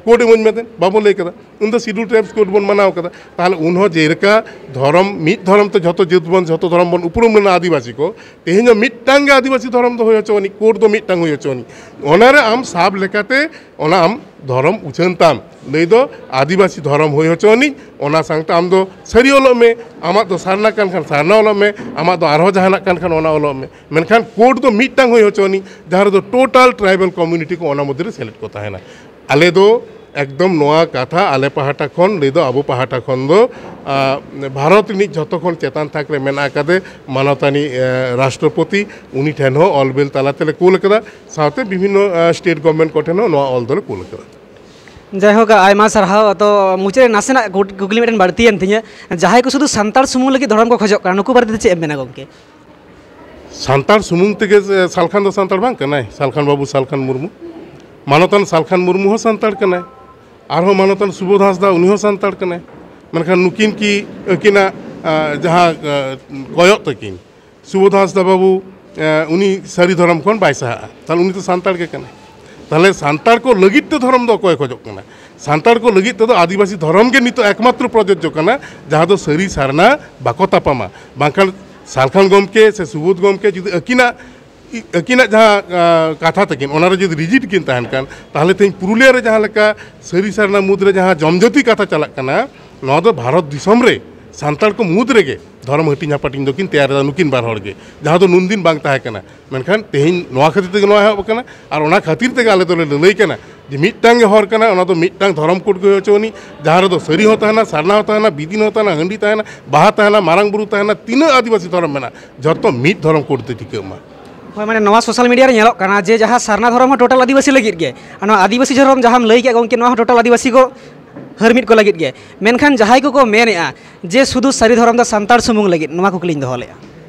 ᱠᱳᱰ ᱤᱢᱟᱹᱧ ᱢᱮ, ᱵᱟᱵᱚᱱ ᱞᱟᱹᱭ ᱠᱟᱫᱟ᱾ ᱩᱱ ᱫᱚ ᱥᱤᱰᱩᱞ ᱴᱨᱟᱭᱤᱵᱥ ᱠᱳᱰ ᱵᱚᱱ ᱢᱟᱱᱟᱣ ᱠᱟᱫᱟ᱾ ᱛᱟᱦᱚᱞᱮ ᱩᱱᱦᱚᱸ ᱡᱮᱞᱮᱠᱟ ᱫᱷᱚᱨᱚᱢ, ᱢᱤᱫ ᱫᱷᱚᱨᱚᱢ ᱛᱮ ᱡᱷᱚᱛᱚ ᱡᱟᱹᱛ ᱵᱚᱱ, ᱡᱷᱚᱛᱚ ᱫᱷᱚᱨᱚᱢ ᱵᱚᱱ ᱩᱯᱨᱩᱢ ᱞᱮᱱᱟ ᱟᱹᱫᱤᱵᱟᱹᱥᱤ ᱠᱚ, ᱛᱮᱦᱮᱧ ᱦᱚᱸ ᱢᱤᱫᱴᱟᱝ ᱜᱮ ᱟᱹᱫᱤᱵᱟᱹᱥᱤ ᱫᱷᱚᱨᱚᱢ ᱫᱚ ᱦᱩᱭ ᱦᱚᱪᱚ ᱟᱹᱱᱤᱡ, ᱠᱳᱰ ᱫᱚ ᱢᱤᱫᱴᱟᱝ ᱦᱩᱭ ᱦᱚᱪᱚ ᱟᱹᱱᱤᱡ, ᱚᱱᱟᱨᱮ ᱟᱢ ᱥᱟᱵ ᱞᱮᱠᱟᱛᱮ ᱚᱱᱟ ᱟᱢ ᱫᱷᱚᱨᱚᱢ ᱩᱪᱷᱟᱹᱱ ᱛᱟᱢ᱾ ᱞᱟᱹᱭ ᱫᱚ ᱟᱹᱫᱤᱵᱟᱹᱥᱤ ᱫᱷᱚᱨᱚᱢ ᱦᱩᱭ ᱦᱚᱪᱚ ᱟᱹᱱᱤᱡ, ᱚᱱᱟ ᱥᱟᱶᱛᱮ ᱟᱢ ᱫᱚ ᱥᱟᱹᱨᱤ ᱚᱞᱚᱜ ᱢᱮ, ᱟᱢᱟᱜ ᱫᱚ ᱥᱟᱨᱱᱟ ᱠᱟᱱ ᱠᱷᱟᱱ ᱥᱟᱨᱱᱟ ᱚᱞᱚᱜ ᱢᱮ, ᱟᱢᱟᱜ ᱫᱚ ᱟᱨᱦᱚᱸ ᱡᱟᱦᱟᱱᱟᱜ ᱠᱟᱱ ᱠᱷᱟᱱ ᱚᱱᱟ ᱚᱞᱚᱜ ᱢᱮ, ᱢᱮᱱᱠᱷᱟᱱ ᱠᱳᱰ ᱫᱚ ᱢᱤᱫᱴᱟᱝ ᱦᱩᱭ ᱦᱚᱪᱚ ᱟᱹᱱᱤᱡ, ᱡᱟᱦᱟᱸ ᱨᱮᱫᱚ ᱴᱳᱴᱟᱞ ᱴᱨᱟᱭᱵᱟᱞ ᱠᱚᱢᱤᱭᱩᱱᱤᱴᱤ ᱠᱚ ᱚᱱᱟ ᱢᱚᱫᱽᱫᱷᱮ ᱨᱮ ᱥᱮᱞᱮᱫ ᱠᱚ ᱛᱟᱦᱮᱱᱟ᱾ ᱟᱞᱮ ᱫᱚ ᱮᱠᱫᱚᱢ ᱱᱚᱣᱟ ᱠᱟᱛᱷᱟ ᱟᱞᱮ ᱯᱟᱦᱴᱟ ᱠᱷᱚᱱ, ᱞᱟᱹᱭ ᱫᱚ ᱟᱵᱚ ᱯᱟᱦᱴᱟ ᱠᱷᱚᱱ ᱫᱚ, ᱟ, ᱵᱷᱟᱨᱚᱛ ᱨᱤᱱᱤᱡ ᱡᱷᱚᱛᱚ ᱠᱷᱚᱱ ᱪᱮᱛᱟᱱ ᱛᱷᱟᱠ ᱨᱮ ᱢᱮᱱᱟᱜ ᱟᱠᱟᱫᱮ ᱢᱟᱱᱚᱛᱟᱱᱤ, ᱮ, ᱨᱟᱥᱴᱨᱚᱯᱚᱛᱤ, ᱩᱱᱤ ᱴᱷᱮᱱ ᱦᱚᱸ ᱚᱞ ᱵᱮᱞ ᱛᱟᱞᱟ ᱛᱮᱞᱮ ᱠᱩᱞ ᱟᱠᱟᱫᱟ, ᱥᱟᱶᱛᱮ ᱵᱤᱵᱷᱤᱱᱱᱚ, ᱟ, ᱥᱴᱮᱴ ᱜᱚᱵᱷᱢᱮᱱᱴ ᱠᱚᱴᱷᱮᱱ ᱦᱚᱸ ᱱᱚᱣᱟ ᱚᱞ ᱫᱚᱞᱮ ᱠᱩᱞ ᱟᱠᱟᱫᱟ᱾ ᱡᱟᱭᱦᱳᱠ, ᱟᱭᱢᱟ ᱥᱟᱨᱦᱟᱣ᱾ ᱛᱚ, ᱢᱩᱪᱟᱹᱫ ᱨᱮ ᱱᱟᱥᱮᱱᱟᱜ ᱠᱩᱠ-, ᱠᱩᱠᱞᱤ ᱢᱤᱫᱴᱮᱱ ᱵᱟᱹᱲᱛᱤᱭᱮᱱ ᱛᱤᱧᱟᱹ, ᱡᱟᱦᱟᱸᱭ ᱠᱚ ᱥᱩᱫᱷᱩ ᱥᱟᱱᱛᱟᱲ ᱥᱩᱢᱩᱝ ᱞᱟᱹᱜᱤᱫ ᱫᱷᱚᱨᱚᱢ ᱠᱚ ᱠᱷᱚᱡᱚᱜ ᱠᱟᱱᱟ, ᱱᱩᱠᱩ ᱵᱟᱨᱮ ᱛᱮ ᱪᱮᱫ ᱮᱢ ᱢᱮᱱᱟ ᱜᱚᱢᱠᱮ? ᱥᱟᱱᱛᱟᱲ ᱥᱩᱢᱩᱝ ᱛᱮᱜᱮ, ᱮ, ᱥᱟᱞᱠᱷᱟᱱ ᱫᱚ ᱥᱟᱱᱛᱟᱲ ᱵᱟᱝ ᱠᱟᱱᱟᱭ? ᱥᱟᱞᱠᱷᱟᱱ ᱵᱟᱹᱵᱩ ᱥᱟᱞᱠᱷᱟᱱ ᱢᱩᱨᱢᱩ, ᱢᱟᱱᱚᱛᱟᱱ ᱥᱟᱞᱠᱷᱟᱱ ᱢᱩᱨᱢᱩ ᱦᱚᱸ ᱥᱟᱱᱛᱟᱲ ᱠᱟᱱᱟᱭ, ᱟᱨᱦᱚᱸ ᱢᱟᱱᱚᱛᱟᱱ ᱥᱩᱵᱳᱫᱷ ᱦᱟᱸᱥᱫᱟ, ᱩᱱᱤ ᱦᱚᱸ ᱥᱟᱱᱛᱟᱲ ᱠᱟᱱᱟᱭ᱾ ᱢᱮᱱᱠᱷᱟᱱ ᱱᱩᱠᱤᱱ ᱠᱤ ᱟᱹᱠᱤᱱᱟᱜ, ᱟ, ᱡᱟᱦᱟᱸ, ᱟ, ᱠᱚᱭᱚᱜ ᱛᱟᱹᱠᱤᱱ, ᱥᱩᱵᱳᱫᱷ ᱦᱟᱸᱥᱫᱟ ᱵᱟᱹᱵᱩ, ᱮ, ᱩᱱᱤ ᱥᱟᱹᱨᱤ ᱫᱷᱚᱨᱚᱢ ᱠᱷᱚᱱ ᱵᱟᱭ ᱥᱟᱦᱟᱜᱼᱟ, ᱛᱟᱦᱚᱞᱮ ᱩᱱᱤ ᱫᱚ ᱥᱟᱱᱛᱟᱲ ᱜᱮ ᱠᱟᱱᱟᱭ᱾ ᱛᱟᱦᱚᱞᱮ ᱥᱟᱱᱛᱟᱲ ᱠᱚ ᱞᱟᱹᱜᱤᱫ ᱛᱮ ᱫᱷᱚᱨᱚᱢ ᱫᱚ ᱚᱠᱚᱭ ᱠᱷᱚᱡᱚᱜ ᱠᱟᱱᱟ? ᱥᱟᱱᱛᱟᱲ ᱠᱚ ᱞᱟᱹᱜᱤᱫ ᱛᱮᱫᱚ ᱟᱹᱫᱤᱵᱟᱹᱥᱤ ᱫᱷᱚᱨᱚᱢ ᱜᱮ ᱱᱤᱛᱚᱜ ᱮᱠᱢᱟᱛᱨᱚ ᱯᱨᱚᱡᱳᱡᱡᱚ ᱠᱟᱱᱟ, ᱡᱟᱦᱟᱸ ᱫᱚ ᱥᱟᱹᱨᱤ ᱥᱟᱨᱱᱟ ᱵᱟᱠᱚ ᱛᱟᱯᱟᱢᱟ᱾ ᱵᱟᱝᱠᱷᱟᱱ ᱥᱟᱞᱠᱷᱟᱱ ᱜᱚᱢᱠᱮ ᱥᱮ ᱥᱩᱵᱳᱫᱷ ᱜᱚᱢᱠᱮ ᱡᱩᱫᱤ ᱟᱹᱠᱤᱱᱟᱜ, ᱟᱹᱠᱤᱱᱟᱜ ᱡᱟᱦᱟᱸ, ᱟ, ᱠᱟᱛᱷᱟ ᱛᱟᱹᱠᱤᱱ, ᱚᱱᱟᱨᱮ ᱡᱩᱫᱤ ᱨᱤᱡᱤᱰ ᱠᱤᱱ ᱛᱟᱦᱮᱱ ᱠᱷᱟᱱ, ᱛᱟᱦᱚᱞᱮ ᱛᱮᱦᱮᱧ ᱯᱩᱨᱩᱞᱤᱭᱟᱹ ᱨᱮ ᱡᱟᱦᱟᱸ ᱞᱮᱠᱟ ᱥᱟᱹᱨᱤ ᱥᱟᱨᱱᱟ ᱢᱩᱫᱽᱨᱮ ᱡᱟᱦᱟᱸ ᱡᱚᱢᱡᱟᱹᱛᱤ ᱠᱟᱛᱷᱟ ᱪᱟᱞᱟᱜ ᱠᱟᱱᱟ, ᱱᱚᱣᱟ ᱫᱚ ᱵᱷᱟᱨᱚᱛ ᱫᱤᱥᱚᱢ ᱨᱮ ᱥᱟᱱᱛᱟᱲ ᱠᱚ ᱢᱩᱫᱽ ᱨᱮᱜᱮ ᱫᱷᱚᱨᱚᱢ ᱦᱟᱹᱴᱤᱧ ᱦᱟᱯᱟᱴᱤᱧ ᱫᱚᱠᱤᱱ ᱛᱮᱭᱟᱨ ᱮᱫᱟ ᱱᱩᱠᱤᱱ ᱵᱟᱨ ᱦᱚᱲ ᱜᱮ, ᱡᱟᱦᱟᱸ ᱫᱚ ᱱᱩᱱᱫᱤᱱ ᱵᱟᱝ ᱛᱟᱦᱮᱸ ᱠᱟᱱᱟ᱾ ᱢᱮᱱᱠᱷᱟᱱ ᱛᱮᱦᱮᱧ ᱱᱚᱣᱟ ᱠᱷᱟᱹᱛᱤᱨ ᱛᱮᱜᱮ ᱱᱚᱣᱟ ᱮᱦᱚᱵ ᱟᱠᱟᱱᱟ᱾ ᱟᱨ ᱚᱱᱟ ᱠᱷᱟᱹᱛᱤᱨ ᱛᱮᱜᱮ ᱟᱞᱮ ᱫᱚᱞᱮ ᱞᱟᱹᱞᱟᱹᱭ ᱠᱟᱱᱟ ᱡᱮ ᱢᱤᱫᱴᱟᱝ ᱜᱮ ᱦᱚᱨ ᱠᱟᱱᱟ, ᱚᱱᱟ ᱫᱚ ᱢᱤᱫᱴᱟᱝ ᱫᱷᱚᱨᱚᱢ ᱠᱳᱰ ᱜᱮ ᱦᱩᱭ ᱦᱚᱪᱚ ᱟᱹᱱᱤᱡ, ᱡᱟᱦᱟᱸ ᱨᱮᱫᱚ ᱥᱟᱹᱨᱤ ᱦᱚᱸ ᱛᱟᱦᱮᱱᱟ, ᱥᱟᱨᱱᱟ ᱦᱚᱸ ᱛᱟᱦᱮᱱᱟ, ᱵᱤᱫᱤᱱ ᱦᱚᱸ ᱛᱟᱦᱮᱱᱟ, ᱦᱟᱺᱰᱤ ᱛᱟᱦᱮᱱᱟ, ᱵᱟᱦᱟ ᱛᱟᱦᱮᱱᱟ, ᱢᱟᱨᱟᱝ ᱵᱩᱨᱩ ᱛᱟᱦᱮᱱᱟ, ᱛᱤᱱᱟᱹᱜ ᱟᱹᱫᱤᱵᱟᱹᱥᱤ ᱫᱷᱚᱨᱚᱢ ᱢᱮᱱᱟᱜᱼᱟ, ᱡᱷᱚᱛᱚ ᱢᱤᱫ ᱫᱷᱚᱨᱚᱢ ᱠᱳᱰ ᱛᱮ ᱴᱷᱤᱠᱟᱹᱜ ᱢᱟ᱾ ᱦᱳᱭ, ᱢᱟᱱᱮ ᱱᱚᱣᱟ ᱥᱳᱥᱟᱞ ᱢᱤᱰᱤᱭᱟ ᱨᱮ ᱧᱮᱞᱚᱜ ᱠᱟᱱᱟ ᱡᱮ ᱡᱟᱦᱟᱸ ᱥᱟᱨᱱᱟ ᱫᱷᱚᱨᱚᱢ ᱦᱚᱸ ᱴᱳᱴᱟᱞ ᱟᱹᱫᱤᱵᱟᱹᱥᱤ ᱞᱟᱹᱜᱤᱫ ᱜᱮ, ᱟᱨ ᱱᱚᱣᱟ ᱟᱹᱫᱤᱵᱟᱹᱥᱤ ᱫᱷᱚᱨᱚᱢ ᱡᱟᱦᱟᱸᱢ ᱞᱟᱹᱭ ᱠᱮᱫ ᱜᱚᱢᱠᱮ, ᱱᱚᱣᱟ ᱦᱚᱸ ᱴᱳᱴᱟᱞ ᱟᱹᱫᱤᱵᱟᱹᱥᱤ ᱠᱚ ᱦᱟᱹᱨᱢᱤᱫ ᱠᱚ ᱞᱟᱹᱜᱤᱫ ᱜᱮ᱾ ᱢᱮᱱᱠᱷᱟᱱ ᱡᱟᱦᱟᱸᱭ ᱠᱚᱠᱚ ᱢᱮᱱᱮᱫᱼᱟ ᱡᱮ ᱥᱩᱫᱷᱩ ᱥᱟᱹᱨᱤ ᱫᱷᱚᱨᱚᱢ ᱫᱚ ᱥᱟᱱᱛᱟᱲ ᱥᱩᱢᱩᱝ ᱞᱟᱹᱜᱤᱫ, ᱱᱚᱣᱟ ᱠᱩᱠᱞᱤᱧ ᱫᱚᱦᱚ ᱞᱮᱫᱼᱟ᱾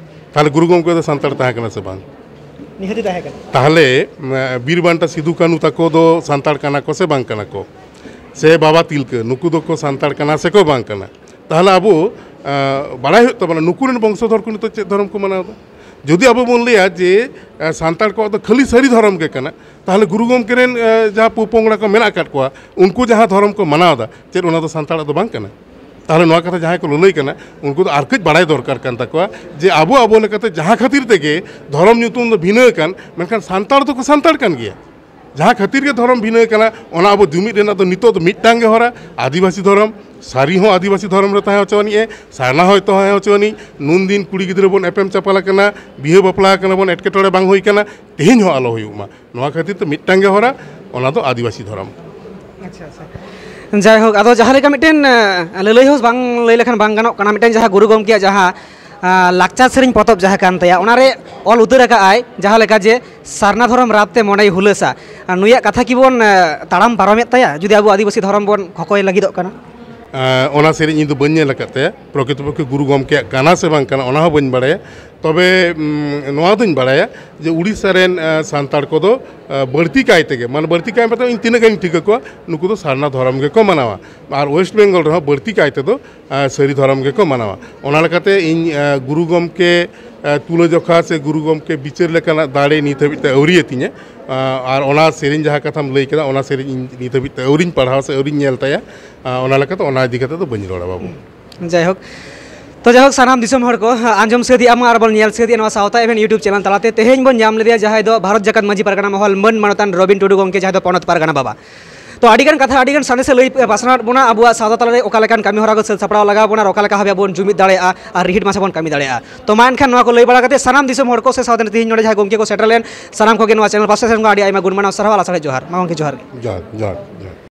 ᱛᱟᱦᱚᱞᱮ ᱜᱩᱨᱩ ᱜᱚᱢᱠᱮ ᱫᱚ ᱥᱟᱱᱛᱟᱲ ᱛᱟᱦᱮᱸ ᱠᱟᱱᱟ ᱥᱮ ᱵᱟᱝ? ᱱᱤᱦᱟᱹᱛᱤ ᱛᱟᱦᱮᱸ ᱠᱟᱱᱟ᱾ ᱛᱟᱦᱚᱞᱮ ᱵᱤᱨ ᱵᱟᱱᱴᱟ ᱥᱤᱫᱩ ᱠᱟᱹᱱᱩ ᱛᱟᱠᱚ ᱫᱚ ᱥᱟᱱᱛᱟᱲ ᱠᱟᱱᱟ ᱠᱚ ᱥᱮ ᱵᱟᱝ ᱠᱟᱱᱟ ᱠᱚ? ᱥᱮ ᱵᱟᱵᱟ ᱛᱤᱞᱠᱟᱹ, ᱱᱩᱠᱩ ᱫᱚᱠᱚ ᱥᱟᱱᱛᱟᱲ ᱠᱟᱱᱟ ᱥᱮᱠᱚ ᱵᱟᱝ ᱠᱟᱱᱟ? ᱛᱟᱦᱚᱞᱮ ᱟᱵᱚ ᱵᱟᱲᱟᱭ ᱦᱩᱭᱩᱜ ᱛᱟᱵᱚᱱᱟ ᱱᱩᱠᱩ ᱨᱮᱱ ᱵᱚᱝᱥᱚᱫᱷᱚᱨ ᱠᱚ ᱱᱤᱛᱚᱜ ᱪᱮᱫ ᱫᱷᱚᱨᱚᱢ ᱠᱚ ᱢᱟᱱᱟᱣ ᱮᱫᱟ᱾ ᱡᱩᱫᱤ ᱟᱵᱚ ᱵᱚᱱ ᱞᱟᱹᱭᱟ ᱡᱮ ᱥᱟᱱᱛᱟᱲ ᱠᱚᱣᱟᱜ ᱫᱚ ᱠᱷᱟᱹᱞᱤ ᱥᱟᱹᱨᱤ ᱫᱷᱚᱨᱚᱢ ᱜᱮ ᱠᱟᱱᱟ, ᱛᱟᱦᱚᱞᱮ ᱜᱩᱨᱩ ᱜᱚᱢᱠᱮ ᱨᱮᱱ ᱡᱟᱦᱟᱸ ᱯᱚᱯᱚᱝᱲᱟ ᱠᱚ ᱢᱮᱱᱟᱜ ᱟᱠᱟᱫ ᱠᱚᱣᱟ, ᱩᱱᱠᱩ ᱡᱟᱦᱟᱸ ᱫᱷᱚᱨᱚᱢ ᱠᱚ ᱢᱟᱱᱟᱣ ᱮᱫᱟ, ᱪᱮᱫ ᱚᱱᱟ ᱫᱚ ᱥᱟᱱᱛᱟᱲᱟᱜ ᱫᱚ ᱵᱟᱝ ᱠᱟᱱᱟ? ᱛᱟᱦᱚᱞᱮ ᱱᱚᱣᱟ ᱠᱟᱛᱷᱟ ᱡᱟᱦᱟᱸᱭ ᱠᱚ ᱞᱟᱹᱞᱟᱹᱭ ᱠᱟᱱᱟ, ᱩᱱᱠᱩ ᱫᱚ ᱟᱨ ᱠᱟᱹᱡ ᱵᱟᱲᱟᱭ ᱫᱚᱨᱠᱟᱨ ᱠᱟᱱ ᱛᱟᱠᱚᱣᱟ ᱡᱮ ᱟᱵᱚ ᱟᱵᱚ ᱞᱮᱠᱟᱛᱮ ᱡᱟᱦᱟᱸ ᱠᱷᱟᱹᱛᱤᱨ ᱛᱮᱜᱮ ᱫᱷᱚᱨᱚᱢ ᱧᱩᱛᱩᱢ ᱫᱚ ᱵᱷᱤᱱᱟᱹ ᱟᱠᱟᱱ, ᱢᱮᱱᱠᱷᱟᱱ ᱥᱟᱱᱛᱟᱲ ᱫᱚᱠᱚ ᱥᱟᱱᱛᱟᱲ ᱠᱟᱱ ᱜᱮᱭᱟ᱾ ᱡᱟᱦᱟᱸ ᱠᱷᱟᱹᱛᱤᱨ ᱜᱮ ᱫᱷᱚᱨᱚᱢ ᱵᱷᱤᱱᱟᱹ ᱠᱟᱱᱟ, ᱚᱱᱟ ᱟᱵᱚ ᱡᱩᱢᱤᱫ ᱨᱮᱱᱟᱜ ᱫᱚ ᱱᱤᱛᱚᱜ ᱫᱚ ᱢᱤᱫᱴᱟᱝ ᱜᱮ ᱦᱚᱨᱟ, ᱟᱹᱫᱤᱵᱟᱹᱥᱤ ᱫᱷᱚᱨᱚᱢ᱾ ᱥᱟᱹᱨᱤ ᱦᱚᱸ ᱟᱹᱫᱤᱵᱟᱹᱥᱤ ᱫᱷᱚᱨᱚᱢ ᱨᱮ ᱛᱟᱦᱮᱸ ᱦᱚᱪᱚ ᱟᱹᱱᱤᱡ ᱮ, ᱥᱟᱨᱱᱟ ᱦᱚᱸᱭ ᱛᱟᱦᱮᱸ ᱦᱚᱪᱚ ᱟᱹᱱᱤᱡ᱾ ᱱᱩᱱ ᱫᱤᱱ ᱠᱩᱲᱤ ᱜᱤᱫᱽᱨᱟᱹ ᱵᱚᱱ ᱮᱯᱮᱢ ᱪᱟᱯᱟᱞ ᱟᱠᱟᱱᱟ, ᱵᱤᱦᱟᱹ ᱵᱟᱯᱞᱟ ᱟᱠᱟᱱᱟ ᱵᱚᱱ, ᱮᱴᱠᱮᱴᱚᱬᱮ ᱵᱟᱝ ᱦᱩᱭ ᱠᱟᱱᱟ, ᱛᱮᱦᱮᱧ ᱦᱚᱸ ᱟᱞᱚ ᱦᱩᱭᱩᱜ ᱢᱟ᱾ ᱱᱚᱣᱟ ᱠᱷᱟᱹᱛᱤᱨ ᱛᱮ ᱢᱤᱫᱴᱟᱝ ᱜᱮ ᱦᱚᱨᱟ, ᱚᱱᱟ ᱫᱚ ᱟᱹᱫᱤᱵᱟᱹᱥᱤ ᱫᱷᱚᱨᱚᱢ᱾ ᱟᱪᱪᱷᱟ, ᱟᱪᱪᱷᱟ᱾ ᱡᱟᱭᱦᱳᱠ, ᱟᱫᱚ ᱡᱟᱦᱟᱸ ᱞᱮᱠᱟ ᱢᱤᱫᱴᱮᱱ ᱞᱟᱹᱞᱟᱹᱭ ᱦᱚᱸ ᱵᱟᱝ ᱞᱟᱹᱭ ᱞᱮᱠᱷᱟᱱ ᱵᱟᱝ ᱜᱟᱱᱚᱜ ᱠᱟᱱᱟ, ᱢᱤᱫᱴᱮᱱ ᱡᱟᱦᱟᱸ ᱜᱩᱨᱩ ᱜᱚᱢᱠᱮᱭᱟᱜ ᱡᱟᱦᱟᱸ ᱞᱟᱠᱪᱟᱨ ᱥᱮᱨᱮᱧ ᱯᱚᱛᱚᱵ ᱡᱟᱦᱟᱸ ᱠᱟᱱ ᱛᱟᱭᱟ, ᱚᱱᱟᱨᱮ ᱚᱞ ᱩᱛᱟᱹᱨ ᱟᱠᱟᱫ ᱟᱭ ᱡᱟᱦᱟᱸ ᱞᱮᱠᱟ ᱡᱮ ᱥᱟᱨᱱᱟ ᱫᱷᱚᱨᱚᱢ ᱨᱟᱛ ᱛᱮ ᱢᱚᱱᱮᱭ ᱦᱩᱞᱟᱹᱥᱟ᱾ ᱟᱨ ᱱᱩᱭᱟᱜ ᱠᱟᱛᱷᱟ ᱠᱤᱵᱚᱱ ᱛᱟᱲᱟᱢ ᱯᱟᱨᱚᱢᱮᱫ ᱛᱟᱭᱟ ᱡᱩᱫᱤ ᱟᱵᱚ ᱟᱹᱫᱤᱵᱟᱹᱥᱤ ᱫᱷᱚᱨᱚᱢ ᱵᱚᱱ ᱠᱷᱚᱠᱚᱭ ᱞᱟᱹᱜᱤᱫᱚᱜ ᱠᱟᱱᱟ? ᱚᱱᱟ ᱥᱮᱨᱮᱧ ᱤᱧ ᱫᱚ ᱵᱟᱹᱧ ᱧᱮᱞ ᱟᱠᱟᱫ ᱛᱟᱭᱟ, ᱯᱨᱚᱠᱨᱤᱛᱚᱯᱚᱠᱠᱷᱮ ᱜᱩᱨᱩ ᱜᱚᱢᱠᱮᱭᱟᱜ ᱠᱟᱱᱟ ᱥᱮ ᱵᱟᱝ ᱠᱟᱱᱟ ᱚᱱᱟ ᱦᱚᱸ ᱵᱟᱹᱧ ᱵᱟᱲᱟᱭᱟ᱾ ᱛᱚᱵᱮ ᱱᱚᱣᱟ ᱫᱚᱧ ᱵᱟᱲᱟᱭᱟ ᱡᱮ ᱩᱲᱤᱥᱥᱟ ᱨᱮᱱ ᱥᱟᱱᱛᱟᱲ ᱠᱚᱫᱚ ᱵᱟᱹᱲᱛᱤ ᱠᱟᱭ ᱛᱮᱜᱮ, ᱢᱟᱱᱮ ᱵᱟᱹᱲᱛᱤ ᱠᱟᱭ ᱢᱮᱱᱛᱮ ᱤᱧ ᱛᱤᱱᱟᱹᱜ ᱜᱟᱱᱤᱧ ᱴᱷᱤᱠᱟᱹ ᱠᱚᱣᱟ, ᱱᱩᱠᱩ ᱫᱚ ᱥᱟᱨᱱᱟ ᱫᱷᱚᱨᱚᱢ ᱜᱮᱠᱚ ᱢᱟᱱᱟᱣᱟ᱾ ᱟᱨ ᱳᱭᱮᱥᱴ ᱵᱮᱝᱜᱚᱞ ᱨᱮᱦᱚᱸ ᱵᱟᱹᱲᱛᱤ ᱠᱟᱭ ᱛᱮᱫᱚ ᱥᱟᱹᱨᱤ ᱫᱷᱚᱨᱚᱢ ᱜᱮᱠᱚ ᱢᱟᱱᱟᱣᱟ᱾ ᱚᱱᱟ ᱞᱮᱠᱟᱛᱮ ᱤᱧ ᱜᱩᱨᱩ ᱜᱚᱢᱠᱮ ᱛᱩᱞᱟᱹᱡᱚᱠᱷᱟ ᱥᱮ ᱜᱩᱨᱩ ᱜᱚᱢᱠᱮ ᱵᱤᱪᱟᱹᱨ ᱞᱮᱠᱟᱱᱟᱜ ᱫᱟᱲᱮ ᱱᱤᱛ ᱦᱟᱹᱵᱤᱡ ᱛᱮ ᱟᱹᱣᱨᱤᱭᱟᱛᱤᱧᱟ᱾ ᱟᱨ ᱚᱱᱟ ᱥᱮᱨᱮᱧ ᱡᱟᱦᱟᱸ ᱠᱟᱛᱷᱟᱢ ᱞᱟᱹᱭ ᱠᱮᱫᱟ, ᱚᱱᱟ ᱥᱮᱨᱮᱧ ᱤᱧ ᱱᱤᱛ ᱦᱟᱹᱵᱤᱡ ᱛᱮ ᱟᱹᱣᱨᱤᱧ ᱯᱟᱲᱦᱟᱣᱟ ᱥᱮ ᱟᱹᱣᱨᱤᱧ ᱧᱮᱞ ᱛᱟᱭᱟ᱾ ᱚᱱᱟ ᱞᱮᱠᱟᱛᱮ ᱚᱱᱟ ᱤᱫᱤ ᱠᱟᱛᱮ ᱫᱚ ᱵᱟᱹᱧ ᱨᱚᱲᱟ ᱵᱟᱹᱵᱩ᱾ ᱡᱟᱭᱦᱳᱠ, ᱛᱚ ᱡᱟᱭᱦᱳᱠ, ᱥᱟᱱᱟᱢ ᱫᱤᱥᱚᱢ ᱦᱚᱲ ᱠᱚ ᱟᱸᱡᱚᱢ ᱥᱟᱹᱛ ᱮᱜᱼᱟ ᱢᱟ ᱟᱨ ᱵᱚᱱ ᱧᱮᱞ ᱥᱟᱹᱛ ᱮᱜᱼᱟ ᱱᱚᱣᱟ ᱥᱟᱶᱛᱟ ᱮᱵᱷᱮᱱ YouTube ᱪᱮᱱᱮᱞ ᱛᱟᱞᱟᱛᱮ᱾ ᱛᱮᱦᱮᱧ ᱵᱚᱱ ᱧᱟᱢ ᱞᱮᱫᱮᱭᱟ ᱡᱟᱦᱟᱸᱭ ᱫᱚ ᱵᱷᱟᱨᱚᱛ ᱡᱟᱠᱟᱛ ᱢᱟᱹᱡᱷᱤ ᱯᱟᱨᱜᱟᱱᱟ ᱢᱚᱦᱚᱞ ᱢᱟᱹᱱ ᱢᱟᱱᱚᱛᱟᱱ ᱨᱚᱵᱤᱱ ᱴᱩᱰᱩ ᱜᱚᱢᱠᱮ, ᱡᱟᱦᱟᱸᱭ ᱫᱚ ᱯᱚᱱᱚᱛ ᱯᱟᱨᱜᱟᱱᱟ ᱵᱟᱵᱟ᱾ ᱛᱚ ᱟᱹᱰᱤᱜᱟᱱ ᱠᱟᱛᱷᱟ, ᱟᱹᱰᱤᱜᱟᱱ ᱥᱟᱸᱫᱮᱥ ᱮ ᱞᱟᱹᱭ ᱯᱟᱥᱱᱟᱣᱟᱫ ᱵᱚᱱᱟ, ᱟᱵᱚᱣᱟᱜ ᱥᱟᱶᱛᱟ ᱛᱟᱞᱟᱨᱮ ᱚᱠᱟ ᱞᱮᱠᱟᱱ ᱠᱟᱹᱢᱤ ᱦᱚᱨᱟ ᱠᱚ ᱥᱟᱹᱛ ᱥᱟᱯᱲᱟᱣ ᱞᱟᱜᱟᱣ ᱵᱚᱱᱟ ᱟᱨ ᱚᱠᱟ ᱞᱮᱠᱟ ᱵᱷᱟᱵᱮ ᱟᱵᱚ ᱵᱚᱱ ᱡᱩᱢᱤᱫ ᱫᱟᱲᱮᱭᱟᱜᱼᱟ ᱟᱨ ᱨᱤᱦᱤᱴ ᱢᱟᱪᱷᱟ ᱵᱚᱱ ᱠᱟᱹᱢᱤ ᱫᱟᱲᱮᱭᱟᱜᱼᱟ᱾ ᱛᱚ ᱢᱟ ᱮᱱᱠᱷᱟᱱ ᱱᱚᱣᱟ ᱠᱚ ᱞᱟᱹᱭ ᱵᱟᱲᱟ ᱠᱟᱛᱮ ᱥᱟᱱᱟᱢ ᱫᱤᱥᱚᱢ ᱦᱚᱲ ᱠᱚ ᱥᱮ ᱥᱟᱶᱛᱮ ᱛᱮᱦᱮᱧ ᱱᱚᱰᱮ ᱡᱟᱦᱟᱸᱭ ᱜᱚᱢᱠᱮ ᱠᱚ ᱥᱮᱴᱮᱨ ᱞᱮᱱ, ᱥᱟᱱᱟᱢ ᱠᱚᱜᱮ ᱱᱚᱣᱟ ᱪᱮᱱᱮᱞ ᱯᱟᱥᱴᱟ ᱥᱮᱱ ᱠᱷᱚᱱ ᱟᱹᱰᱤ ᱟᱭᱢᱟ ᱜᱩᱱ ᱢᱟᱱᱟᱣ ᱥᱟᱨᱦᱟᱣ ᱟᱨ ᱟᱥᱲᱮ ᱡᱚᱦᱟᱨ᱾ ᱢᱟ ᱜᱚᱢᱠᱮ ᱡᱚᱦᱟᱨ ᱜᱮ᱾ ᱡᱚᱦᱟᱨ, ᱡᱚᱦᱟᱨ, ᱡᱚᱦᱟᱨ᱾